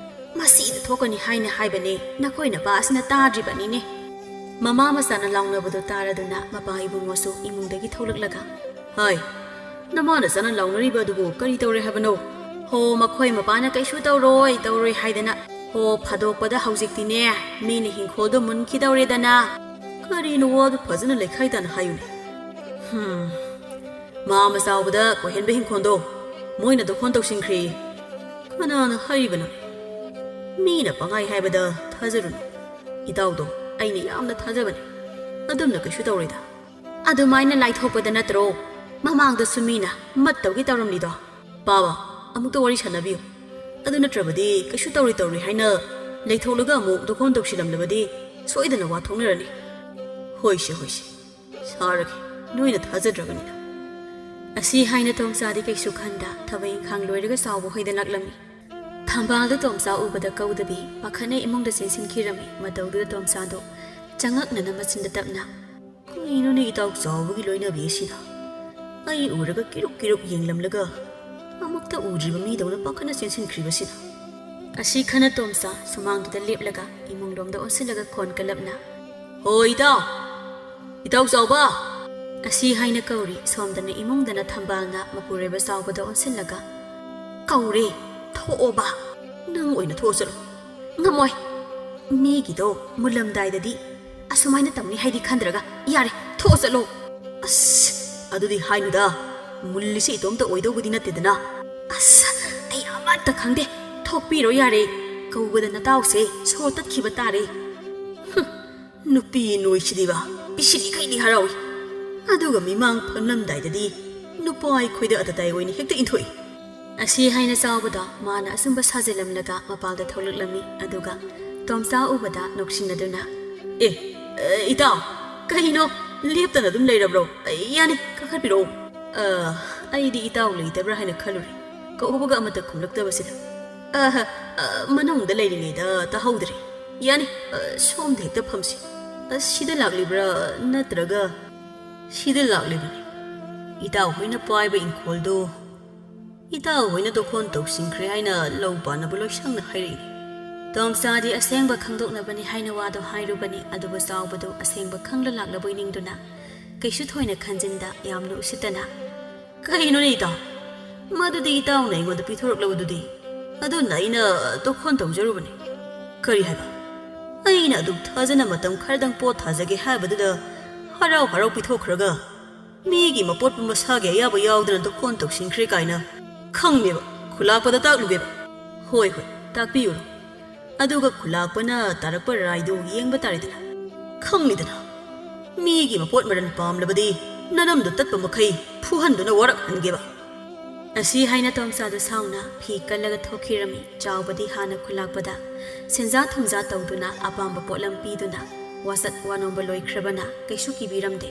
ꯃꯁꯤꯗ ꯊꯣꯛꯀꯅꯤ ꯍꯥꯏꯅ ꯍꯥꯏꯕꯅꯦ, ꯅꯈꯣꯏ ꯅꯄꯥ ꯑꯁꯤꯅ ꯇꯥꯗ꯭ꯔꯤꯕꯅꯤꯅꯦ꯫" ꯃꯃꯥ ꯃꯆꯥꯅ ꯂꯥꯎꯅꯕꯗꯨ ꯇꯥꯔꯗꯨꯅ ꯃꯄꯥ ꯏꯕꯨꯡꯉꯣꯁꯨ ꯏꯃꯨꯡꯗꯒꯤ ꯊꯣꯛꯂꯛꯂꯒ, "ꯍꯥꯏ, ꯅꯃꯥ ꯅꯆꯥꯅ ꯂꯥꯎꯅꯔꯤꯕ ꯑꯗꯨꯕꯨ ꯀꯔꯤ ꯇꯧꯔꯦ ꯍꯥꯏꯕꯅꯣ?" "ꯍꯣ, ꯃꯈꯣꯏ ꯃꯄꯥꯅ ꯀꯩꯁꯨ ꯇꯧꯔꯣꯏ, ꯇꯧꯔꯣꯏ ꯍꯥꯏꯗꯅ꯫ ꯍꯣ, ꯐꯥꯗꯣꯛꯄꯗ ꯍꯧꯖꯤꯛꯇꯤꯅꯦ, ꯃꯤꯅ ꯍꯤꯡꯈꯣꯜꯗꯣ ꯃꯨꯟꯈꯤꯗꯧꯔꯦꯗꯅ꯫ ꯀꯔꯤꯅꯣ ꯋꯥꯗꯨ ꯐꯖꯅ ꯂꯩꯈꯥꯏ ꯇꯥꯅ ꯍꯥꯏꯌꯨꯅꯦ꯫" "ꯍꯝ, ꯃꯥꯝꯃ ꯆꯥꯎꯕꯗ ꯀꯣꯏꯍꯦꯟꯕ ꯍꯤꯡꯈꯣꯜꯗꯣ ꯃꯣꯏꯅ ꯇꯨꯈꯣꯟ ꯇꯧꯁꯤꯟꯈ꯭ꯔꯦ꯫ ꯀꯅꯥꯅ ꯍꯥꯏꯔꯤꯕꯅꯣ? ꯃꯤꯅ ꯄꯪꯍꯥꯏ ꯍꯥꯏꯕꯗ ꯊꯥꯖꯔꯨꯅꯨ꯫ ꯏꯇꯥꯎꯗꯣ ꯑꯩꯅ ꯌꯥꯝꯅ ꯊꯥꯖꯕꯅꯤ꯫ ꯑꯗꯨꯝꯅ ꯀꯩꯁꯨ ꯇꯧꯔꯣꯏꯗ꯫ ꯑꯗꯨꯃꯥꯏꯅ ꯂꯥꯏꯊꯣꯛꯄꯗ ꯅꯠꯇ꯭ꯔꯣ ꯃꯃꯥꯡꯗꯁꯨ ꯃꯤꯅ ꯃꯠꯇꯧꯒꯤ ꯇꯧꯔꯝꯂꯤꯗꯣ? ꯄꯥꯕ, ꯑꯃꯨꯛꯇ ꯋꯥꯔꯤ ꯁꯥꯟꯅꯕꯤꯌꯨ꯫ ꯑꯗꯨ ꯅꯠꯇ꯭ꯔꯕꯗꯤ ꯀꯩꯁꯨ ꯇꯧꯔꯣꯏ ꯇꯧꯔꯣꯏ ꯍꯥꯏꯅ ꯂꯩꯊꯣꯛꯂꯒ ꯑꯃꯨꯛ ꯇꯨꯈꯣꯟ ꯇꯧꯁꯤꯜꯂꯝꯂꯕꯗꯤ ꯁꯣꯏꯗꯅ ꯋꯥ ꯊꯣꯛꯅꯔꯅꯤ꯫" "ꯍꯣꯏꯁꯦ, ꯍꯣꯏꯁꯦ, ꯁꯥꯔꯒꯦ, ꯅꯣꯏꯅ ꯊꯥꯖꯗ꯭ꯔꯕꯅꯤꯅ꯫" ꯑꯁꯤ ꯍꯥꯏꯅ ꯇꯣꯝꯆꯥꯗꯤ ꯀꯩꯁꯨ ꯈꯟꯗ ꯊꯕꯛ ꯏꯪꯈꯥꯡ ꯂꯣꯏꯔꯒ ꯆꯥꯎꯕ ꯍꯣꯏꯗ ꯂꯥꯛꯂꯝꯃꯤ꯫ ꯊꯝꯕꯥꯜꯗꯨ ꯇꯣꯝꯆꯥ ꯎꯕꯗ ꯀꯧꯗꯕꯤ ꯄꯥꯈꯠꯅ ꯏꯃꯨꯡꯗ ꯆꯦꯟꯁꯤꯟꯈꯤꯔꯝꯃꯤ꯫ ꯃꯇꯧꯗꯨꯗ ꯇꯣꯝꯆꯥꯗꯣ ꯆꯉꯛꯅꯅ ꯃꯆꯤꯟꯗ ꯇꯞꯅ, "ꯀꯩꯅꯣꯅꯦ ꯏꯇꯥꯎ ꯆꯥꯎꯕꯒꯤ ꯂꯣꯏꯅꯕꯤ ꯑꯁꯤꯅ? ꯑꯩ ꯎꯔꯒ ꯀꯤꯔꯨꯛ ꯀꯤꯔꯨꯛ ꯌꯦꯡꯂꯝꯂꯒ ꯑꯃꯨꯛꯇ ꯎꯗ꯭ꯔꯤꯕ ꯃꯤꯗꯧꯅ ꯄꯥꯈꯠꯅ ꯆꯦꯟꯁꯤꯟꯈ꯭ꯔꯤꯕꯁꯤꯅ?" ꯑꯁꯤ ꯈꯟꯅ ꯇꯣꯝꯆꯥ ꯁꯨꯃꯥꯡꯗꯨꯗ ꯂꯦꯞꯂꯒ ꯏꯃꯨꯡꯂꯣꯝꯗ ꯑꯣꯟꯁꯤꯜꯂꯒ ꯈꯣꯟ ꯀꯜꯂꯞꯅ, "ꯍꯣ ꯏꯇꯥꯎ, ꯏꯇꯥꯎ ꯆꯥꯎꯕ!" ꯑꯁꯤ ꯍꯥꯏꯅ ꯀꯧꯔꯤ꯫ ꯁꯣꯝꯗꯅ ꯏꯃꯨꯡꯗꯅ ꯊꯝꯕꯥꯜꯅ ꯃꯄꯨꯔꯣꯏꯕ ꯆꯥꯎꯕꯗ ꯑꯣꯟꯁꯤꯜꯂꯒ, "ꯀꯧꯔꯦ, ꯊꯣꯛꯑꯣꯕ, ꯅꯪ ꯑꯣꯏꯅ ꯊꯣꯛꯑ ꯆꯠꯂꯣ꯫ ꯉꯝꯃꯣꯏ꯫ ꯃꯤꯒꯤꯗꯣ ꯃꯨꯜꯂꯝꯗꯥꯏꯗꯗꯤ ꯑꯁꯨꯃꯥꯏꯅ ꯇꯧꯅꯤ ꯍꯥꯏꯗꯤ ꯈꯟꯗ꯭ꯔꯒ꯫ ꯌꯥꯔꯦ, ꯊꯣꯛꯑ ꯆꯠꯂꯣ꯫ ꯑꯁ, ꯑꯗꯨꯗꯤ ꯍꯥꯏꯅꯨꯗ꯫ ꯃꯨꯜꯂꯤꯁꯤ ꯏꯇꯣꯝꯇ ꯑꯣꯏꯗꯧꯕꯗꯤ ꯅꯠꯇꯦꯗꯅ꯫ ꯑꯁ, ꯑꯩ ꯑꯃꯠꯇ ꯈꯪꯗꯦ꯫ ꯊꯣꯛꯄꯤꯔꯣ ꯌꯥꯔꯦ꯫ ꯀꯧꯕꯗ ꯅꯇꯥꯎꯁꯦ ꯁꯣꯔ ꯇꯠꯈꯤꯕ ꯇꯥꯔꯦ꯫ ꯍꯨꯝ, ꯅꯨꯄꯤ ꯅꯣꯏꯁꯤꯗꯤꯕ, ꯄꯤꯁꯤꯜꯂꯤꯈꯩꯗꯤ ꯍꯔꯥꯎꯏ꯫ ꯑꯗꯨꯒ ꯃꯤꯃꯥꯡ ꯐꯝꯂꯝꯗꯥꯏꯗꯗꯤ ꯅꯨꯄꯥ ꯑꯩꯈꯣꯏꯗ ꯑꯇꯇꯥꯏ ꯑꯣꯏꯅ ꯍꯦꯛꯇ ꯏꯟꯊꯣꯛꯏ꯫ ꯑꯁꯤ ꯍꯥꯏꯅ ꯆꯥꯎꯕꯗ ꯃꯥꯅ ꯑꯆꯨꯝꯕ ꯁꯥꯖꯤꯜꯂꯝꯂꯒ ꯃꯄꯥꯜꯗ ꯊꯣꯛꯂꯛꯂꯝꯃꯤ꯫ ꯑꯗꯨꯒ ꯇꯣꯝꯆꯥ ꯎꯕꯗ ꯅꯣꯛꯁꯤꯟꯅꯗꯨꯅ, "ꯑꯦ, ꯑ, ꯏꯇꯥꯎ, ꯀꯩꯅꯣ ꯂꯦꯞꯇꯅ ꯑꯗꯨꯝ ꯂꯩꯔꯕ꯭ꯔꯣ? ꯌꯥꯅꯤ, ꯀꯥꯈꯠꯄꯤꯔꯛꯑꯣ꯫ ꯑ, ꯑꯩꯗꯤ ꯏꯇꯥꯎ ꯂꯩꯇꯕ꯭ꯔꯥ ꯍꯥꯏꯅ ꯈꯜꯂꯨꯔꯦ꯫ ꯀꯧꯕꯒ ꯑꯃꯠꯇ ꯈꯨꯝꯂꯛꯇꯕꯁꯤꯗ꯫ ꯑꯍ, ꯑ, ꯃꯅꯨꯡꯗ ꯂꯩꯔꯤꯉꯩꯗ ꯇꯥꯍꯧꯗ꯭ꯔꯦ꯫ ꯌꯥꯅꯤ, ꯑ, ꯁꯣꯝꯗ ꯍꯦꯛꯇ ꯐꯝꯁꯤ꯫ ꯑ, ꯁꯤꯗ ꯂꯥꯛꯂꯤꯕ꯭ꯔꯥ ꯅꯠꯇ꯭ꯔꯒ?" "ꯁꯤꯗ ꯂꯥꯛꯂꯤꯕꯅꯤ꯫ ꯏꯇꯥꯎ ꯍꯣꯏꯅ ꯄꯥꯏꯕ ꯏꯪꯈꯣꯜꯗꯨ ꯏꯇꯥꯎ ꯍꯣꯏꯅ ꯗꯣꯈꯣꯟ ꯇꯧꯁꯤꯟꯈ꯭ꯔꯦ ꯍꯥꯏꯅ ꯂꯧ ꯄꯥꯟꯅꯕ ꯂꯣꯏꯁꯪꯅ ꯍꯥꯏꯔꯛꯏ꯫" ꯇꯣꯝꯆꯥꯗꯤ ꯑꯁꯦꯡꯕ ꯈꯪꯗꯣꯛꯅꯕꯅꯤ ꯍꯥꯏꯅ ꯋꯥꯗꯣ ꯍꯥꯏꯔꯨꯕꯅꯤ, ꯑꯗꯨꯕꯨ ꯆꯥꯎꯕꯗꯨ ꯑꯁꯦꯡꯕ ꯈꯪꯂ ꯂꯥꯛꯂꯕꯣꯏ ꯅꯤꯡꯗꯨꯅ ꯀꯩꯁꯨ ꯊꯣꯏꯅ ꯈꯟꯖꯤꯟꯗ ꯌꯥꯝꯅ ꯎꯁꯤꯠꯇꯅ, "ꯀꯩꯅꯣꯅꯦ ꯏꯇꯥꯎ? ꯃꯗꯨꯗꯤ ꯏꯇꯥꯎꯅ ꯑꯩꯉꯣꯟꯗ ꯄꯤꯊꯣꯔꯛꯂꯕꯗꯨꯗꯤ꯫ ꯑꯗꯨꯅ ꯑꯩꯅ ꯗꯣꯈꯣꯟ ꯇꯧꯖꯔꯨꯕꯅꯤ꯫" "ꯀꯔꯤ ꯍꯥꯏꯕ?" "ꯑꯩꯅ ꯑꯗꯨꯛ ꯊꯥꯖꯅ ꯃꯇꯝ ꯈꯔꯗꯪ ꯄꯣꯠ ꯊꯥꯖꯒꯦ ꯍꯥꯏꯕꯗꯨꯗ ꯍꯔꯥꯎ ꯍꯔꯥꯎ ꯄꯤꯊꯣꯛꯈ꯭ꯔꯒ ꯃꯤꯒꯤ ꯃꯄꯣꯠꯄꯨ ꯃꯁꯥꯒꯤ ꯑꯌꯥꯕ ꯌꯥꯎꯗꯅ ꯗꯣꯈꯣꯟ ꯇꯧꯁꯤꯟꯈ꯭ꯔꯦ ꯀꯥꯏꯅ ꯈꯪꯉꯦꯕ꯫ ꯈꯨꯂꯥꯛꯄꯗ ꯇꯥꯛꯂꯨꯒꯦꯕ꯫" "ꯍꯣꯏ, ꯍꯣꯏ, ꯇꯥꯛꯄꯤꯌꯨꯔꯣ꯫" ꯑꯗꯨꯒ ꯈꯨꯂꯥꯛꯄꯅ ꯇꯥꯔꯛꯄ ꯔꯥꯏꯗꯨ ꯌꯦꯡꯕ ꯇꯥꯔꯦꯗꯅ꯫ "ꯈꯪꯂꯤꯗꯅ, ꯃꯤꯒꯤ ꯃꯄꯣꯠ ꯃꯔꯟ ꯄꯥꯝꯂꯕꯗꯤ ꯅꯅꯝꯗꯨ ꯇꯠꯄ ꯃꯈꯩ ꯐꯨꯍꯟꯗꯨꯅ ꯋꯥꯔꯛꯍꯟꯒꯦꯕ꯫" ꯑꯁꯤ ꯍꯥꯏꯅ ꯇꯣꯝꯆꯥꯗꯨ ꯁꯥꯎꯅ ꯐꯤ ꯀꯜꯂꯒ ꯊꯣꯛꯈꯤꯔꯝꯃꯤ꯫ ꯆꯥꯎꯕꯗꯤ ꯍꯥꯟꯅ ꯈꯨꯂꯥꯛꯄꯗ ꯁꯦꯟꯖꯥ ꯊꯨꯝꯖꯥ ꯇꯧꯗꯨꯅ ꯑꯄꯥꯝꯕ ꯄꯣꯠꯂꯝ ꯄꯤꯗꯨꯅ ꯋꯥꯆꯠ ꯋꯥꯅꯣꯝꯕ ꯂꯣꯏꯈ꯭ꯔꯕꯅ ꯀꯩꯁꯨ ꯀꯤꯕꯤꯔꯝꯗꯦ꯫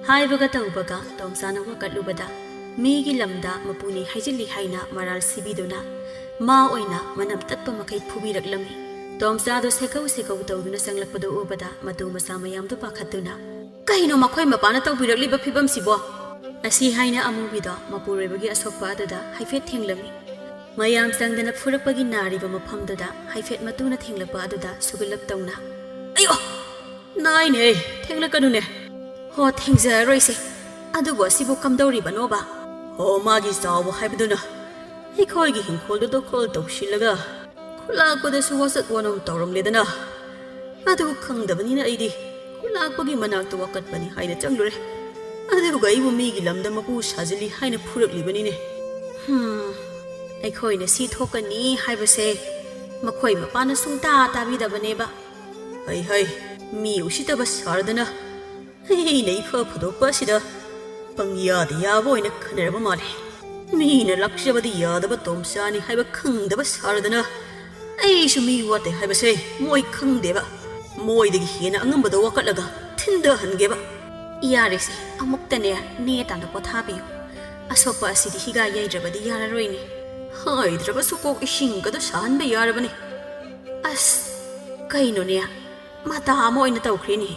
ꯍꯥꯏꯕꯒ ꯇꯧꯕꯒ ꯇꯣꯝꯆꯥꯅ ꯋꯥꯀꯠꯂꯨꯕꯗ ꯃꯤꯒꯤ ꯂꯝꯗ ꯃꯄꯨꯅꯤ ꯍꯥꯏꯖꯤꯜꯂꯤ ꯍꯥꯏꯅ ꯃꯔꯥꯜ ꯁꯤꯕꯤꯗꯨꯅ ꯃꯥ ꯑꯣꯏꯅ ꯃꯅꯝ ꯇꯠꯄ ꯃꯈꯩ ꯐꯨꯕꯤꯔꯛꯂꯝꯃꯤ꯫ ꯇꯣꯝꯆꯥꯗꯨ ꯁꯦꯀꯧ ꯁꯦꯀꯧ ꯇꯧꯗꯨꯅ ꯆꯪꯂꯛꯄꯗꯨ ꯎꯕꯗ ꯃꯇꯨ ꯃꯆꯥ ꯃꯌꯥꯝꯗꯨ ꯄꯥꯈꯠꯇꯨꯅ, "ꯀꯩꯅꯣ ꯃꯈꯣꯏ ꯃꯄꯥꯅ ꯇꯧꯕꯤꯔꯛꯂꯤꯕ ꯐꯤꯕꯝꯁꯤꯕꯣ?" ꯑꯁꯤ ꯍꯥꯏꯅ ꯑꯃꯨꯕꯤꯗꯣ ꯃꯄꯨꯔꯣꯏꯕꯒꯤ ꯑꯁꯣꯛꯄ ꯑꯗꯨꯗ ꯍꯥꯏꯐꯦꯠ ꯊꯦꯡꯂꯝꯃꯤ꯫ ꯃꯌꯥꯝ ꯆꯪꯗꯅ ꯐꯨꯔꯛꯄꯒꯤ ꯅꯥꯔꯤꯕ ꯃꯐꯝꯗꯨꯗ ꯍꯥꯏꯐꯦꯠ ꯃꯇꯨꯅ ꯊꯦꯡꯂꯛꯄ ꯑꯗꯨꯗ ꯁꯨꯒꯠꯂꯞ ꯇꯧꯅ, "ꯑꯌꯣ! ꯅꯥꯏꯅꯦ, ꯊꯦꯡꯂꯛꯀꯅꯨꯅꯦ꯫ ꯍꯣ, ꯊꯦꯡꯖꯔꯔꯣꯏꯁꯦ꯫ ꯑꯗꯨꯕꯨ ꯑꯁꯤꯕꯨ ꯀꯝꯗꯧꯔꯤꯕꯅꯣꯕ?" "ꯍꯣ, ꯃꯥꯒꯤ ꯆꯥꯎꯕ ꯍꯥꯏꯕꯗꯨꯅ ꯑꯩꯈꯣꯏꯒꯤ ꯍꯤꯡꯈꯣꯜꯗꯨ ꯗꯣꯈꯣꯜ ꯇꯧꯁꯤꯜꯂꯒ ꯈꯨꯂꯥꯛꯄꯗꯁꯨ ꯋꯥꯆꯠ ꯋꯥꯅꯣꯝ ꯇꯧꯔꯝꯂꯦꯗꯅ꯫ ꯑꯗꯨ ꯈꯪꯗꯕꯅꯤꯅ ꯑꯩꯗꯤ ꯈꯨꯂꯥꯛꯄꯒꯤ ꯃꯅꯥꯛꯇ ꯋꯥꯀꯠꯄꯅꯤ ꯍꯥꯏꯅ ꯆꯪꯂꯨꯔꯦ꯫ ꯑꯗꯨꯒ ꯑꯩꯕꯨ ꯃꯤꯒꯤ ꯂꯝꯗ ꯃꯄꯨ ꯁꯥꯖꯤꯜꯂꯤ ꯍꯥꯏꯅ ꯐꯨꯔꯛꯂꯤꯕꯅꯤꯅꯦ꯫ ꯍꯝ, ꯑꯩꯈꯣꯏꯅ ꯁꯤ ꯊꯣꯛꯀꯅꯤ ꯍꯥꯏꯕꯁꯦ ꯃꯈꯣꯏ ꯃꯄꯥꯅ ꯁꯨꯡꯇꯥ ꯇꯥꯕꯤꯗꯕꯅꯦꯕ꯫ ꯍꯩ ꯍꯩ, ꯃꯤ ꯎꯁꯤꯠꯇꯕ ꯁꯥꯔꯗꯅ ꯑꯩꯅ ꯏꯐ ꯐꯗꯣꯛꯄ ꯑꯁꯤꯗ ꯄꯪꯌꯥꯗ ꯌꯥꯕ ꯑꯣꯏꯅ ꯈꯟꯅꯔꯕ ꯃꯥꯜꯂꯦ꯫ ꯃꯤꯅ ꯂꯥꯛꯆꯕꯗꯤ ꯌꯥꯗꯕ ꯇꯣꯝꯆꯥꯅꯤ ꯍꯥꯏꯕ ꯈꯪꯗꯕ ꯁꯥꯔꯗꯅ ꯑꯩꯁꯨ ꯃꯤ ꯋꯥꯠꯇꯦ ꯍꯥꯏꯕꯁꯦ ꯃꯣꯏ ꯈꯪꯗꯦꯕ꯫ ꯃꯣꯏꯗꯒꯤ ꯍꯦꯟꯅ ꯑꯉꯝꯕꯗ ꯋꯥꯀꯠꯂꯒ ꯊꯤꯟꯗꯍꯟꯒꯦꯕ꯫ ꯌꯥꯔꯦꯁꯦ, ꯑꯃꯨꯛꯇꯅꯦ ꯅꯦ ꯇꯥꯟꯗ ꯄꯣꯊꯥꯕꯤꯌꯨ꯫ ꯑꯁꯣꯛꯄ ꯑꯁꯤꯗꯤ ꯍꯤꯒꯥ ꯌꯩꯗ꯭ꯔꯕꯗꯤ ꯌꯥꯔꯔꯣꯏꯅꯦ꯫ ꯍꯥꯏꯗ꯭ꯔꯕꯁꯨ ꯀꯣꯛ ꯏꯁꯤꯡꯒꯗꯣ ꯁꯥꯍꯟꯕ ꯌꯥꯔꯕꯅꯤ꯫ ꯑꯁ, ꯀꯩꯅꯣꯅꯦ, ꯃꯇꯥ ꯑꯃ ꯑꯣꯏꯅ ꯇꯧꯈ꯭ꯔꯦꯅꯦ꯫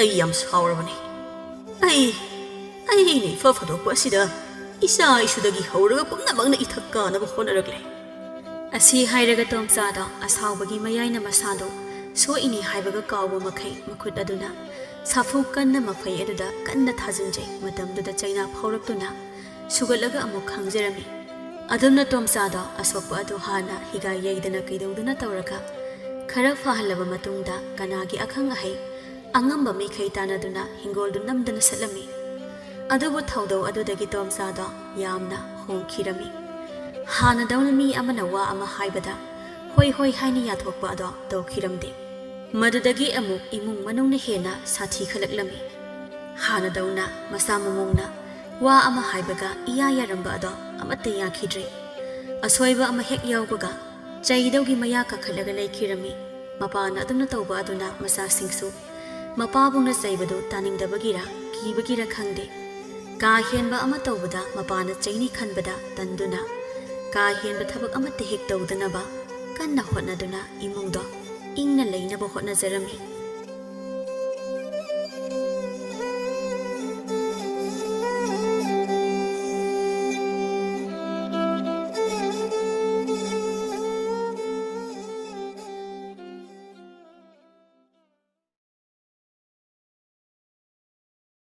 ꯑꯩ ꯌꯥꯝ ꯁꯥꯎꯔꯕꯅꯤ꯫ ꯑꯩ, ꯑꯩꯅ ꯏꯐ ꯐꯗꯣꯛꯄ ꯑꯁꯤꯗ ꯏꯆꯥ ꯏꯁꯨꯗꯒꯤ ꯍꯧꯔꯒ ꯄꯨꯝꯅꯃꯛꯅ ꯏꯊꯛ ꯀꯥꯅꯕ ꯍꯣꯠꯅꯔꯛꯂꯦ꯫ ꯑꯁꯤ ꯍꯥꯏꯔꯒ ꯇꯣꯝꯆꯥꯗꯣ ꯑꯁꯥꯎꯕꯒꯤ ꯃꯌꯥꯏꯅ ꯃꯁꯥꯗꯣ ꯁꯣꯛꯏꯅꯤ ꯍꯥꯏꯕꯒ ꯀꯥꯎꯕ ꯃꯈꯩ ꯃꯈꯨꯠ ꯑꯗꯨꯅ ꯁꯥꯐꯨ ꯀꯟꯅ ꯃꯐꯩ ꯑꯗꯨꯗ ꯀꯟꯅ ꯊꯥꯖꯤꯟꯖꯩ꯫ ꯃꯇꯝꯗꯨꯗ ꯆꯩꯅꯥ ꯐꯥꯎꯔꯛꯇꯨꯅ ꯁꯨꯒꯠꯂꯒ ꯑꯃꯨꯛ ꯈꯥꯡꯖꯔꯝꯃꯤ꯫ ꯑꯗꯨꯝꯅ ꯇꯣꯝꯆꯥꯗꯣ ꯑꯁꯣꯛꯄ ꯑꯗꯨ ꯍꯥꯟꯅ ꯍꯤꯒꯥꯏ ꯌꯩꯗꯅ ꯀꯩꯗꯧꯗꯨꯅ ꯇꯧꯔꯒ ꯈꯔ ꯐꯍꯜꯂꯕ ꯃꯇꯨꯡꯗ ꯀꯅꯥꯒꯤ ꯑꯈꯪ ꯑꯍꯩ ꯑꯉꯝꯕ ꯃꯤꯈꯩ ꯇꯥꯟꯅꯗꯨꯅ ꯍꯤꯡꯒꯣꯜꯗꯨ ꯅꯝꯗꯅ ꯁꯠꯂꯝꯃꯤ꯫ ꯑꯗꯨꯕꯨ ꯊꯧꯗꯧ ꯑꯗꯨꯗꯒꯤ ꯇꯣꯝꯆꯥꯗꯣ ꯌꯥꯝꯅ ꯍꯣꯡꯈꯤꯔꯝꯃꯤ꯫ ꯍꯥꯟꯅꯗꯧꯅ ꯃꯤ ꯑꯃꯅ ꯋꯥ ꯑꯃ ꯍꯥꯏꯕꯗ ꯍꯣꯏ ꯍꯣꯏ ꯍꯥꯏꯅ ꯌꯥꯊꯣꯛꯄ ꯑꯗꯣ ꯇꯧꯈꯤꯔꯝꯗꯦ꯫ ꯃꯗꯨꯗꯒꯤ ꯑꯃꯨꯛ ꯏꯃꯨꯡ ꯃꯅꯨꯡꯅ ꯍꯦꯟꯅ ꯁꯥꯊꯤꯈꯠꯂꯛꯂꯝꯃꯤ꯫ ꯍꯥꯟꯅꯗꯧꯅ ꯃꯁꯥ ꯃꯃꯣꯡꯅ ꯋꯥ ꯑꯃ ꯍꯥꯏꯕꯒ ꯏꯌꯥ ꯌꯥꯔꯝꯕ ꯑꯗꯣ ꯑꯃꯠꯇ ꯌꯥꯈꯤꯗ꯭ꯔꯦ꯫ ꯑꯁꯣꯏꯕ ꯑꯃ ꯍꯦꯛ ꯌꯥꯎꯕꯒ ꯆꯩꯗꯧꯒꯤ ꯃꯌꯥ ꯀꯥꯈꯠꯂꯒ ꯂꯩꯈꯤꯔꯝꯃꯤ꯫ ꯃꯄꯥꯅ ꯑꯗꯨꯝꯅ ꯇꯧꯕ ꯑꯗꯨꯅ ꯃꯆꯥꯁꯤꯡꯁꯨ ꯃꯄꯥꯕꯨꯡꯅ ꯆꯩꯕꯗꯨ ꯇꯥꯅꯤꯡꯗꯕꯒꯤꯔ ꯀꯤꯕꯒꯤꯔ ꯈꯪꯗꯦ, ꯀꯥ ꯍꯦꯟꯕ ꯑꯃ ꯇꯧꯕꯗ ꯃꯄꯥꯅ ꯆꯩꯅꯤ ꯈꯟꯕꯗ ꯇꯟꯗꯨꯅ ꯀꯥ ꯍꯦꯟꯕ ꯊꯕꯛ ꯑꯃꯠꯇ ꯍꯦꯛ ꯇꯧꯗꯅꯕ ꯀꯟꯅ ꯍꯣꯠꯅꯗꯨꯅ ꯏꯃꯨꯡꯗꯣ ꯏꯪꯅ ꯂꯩꯅꯕ ꯍꯣꯠꯅꯖꯔꯝꯃꯤ꯫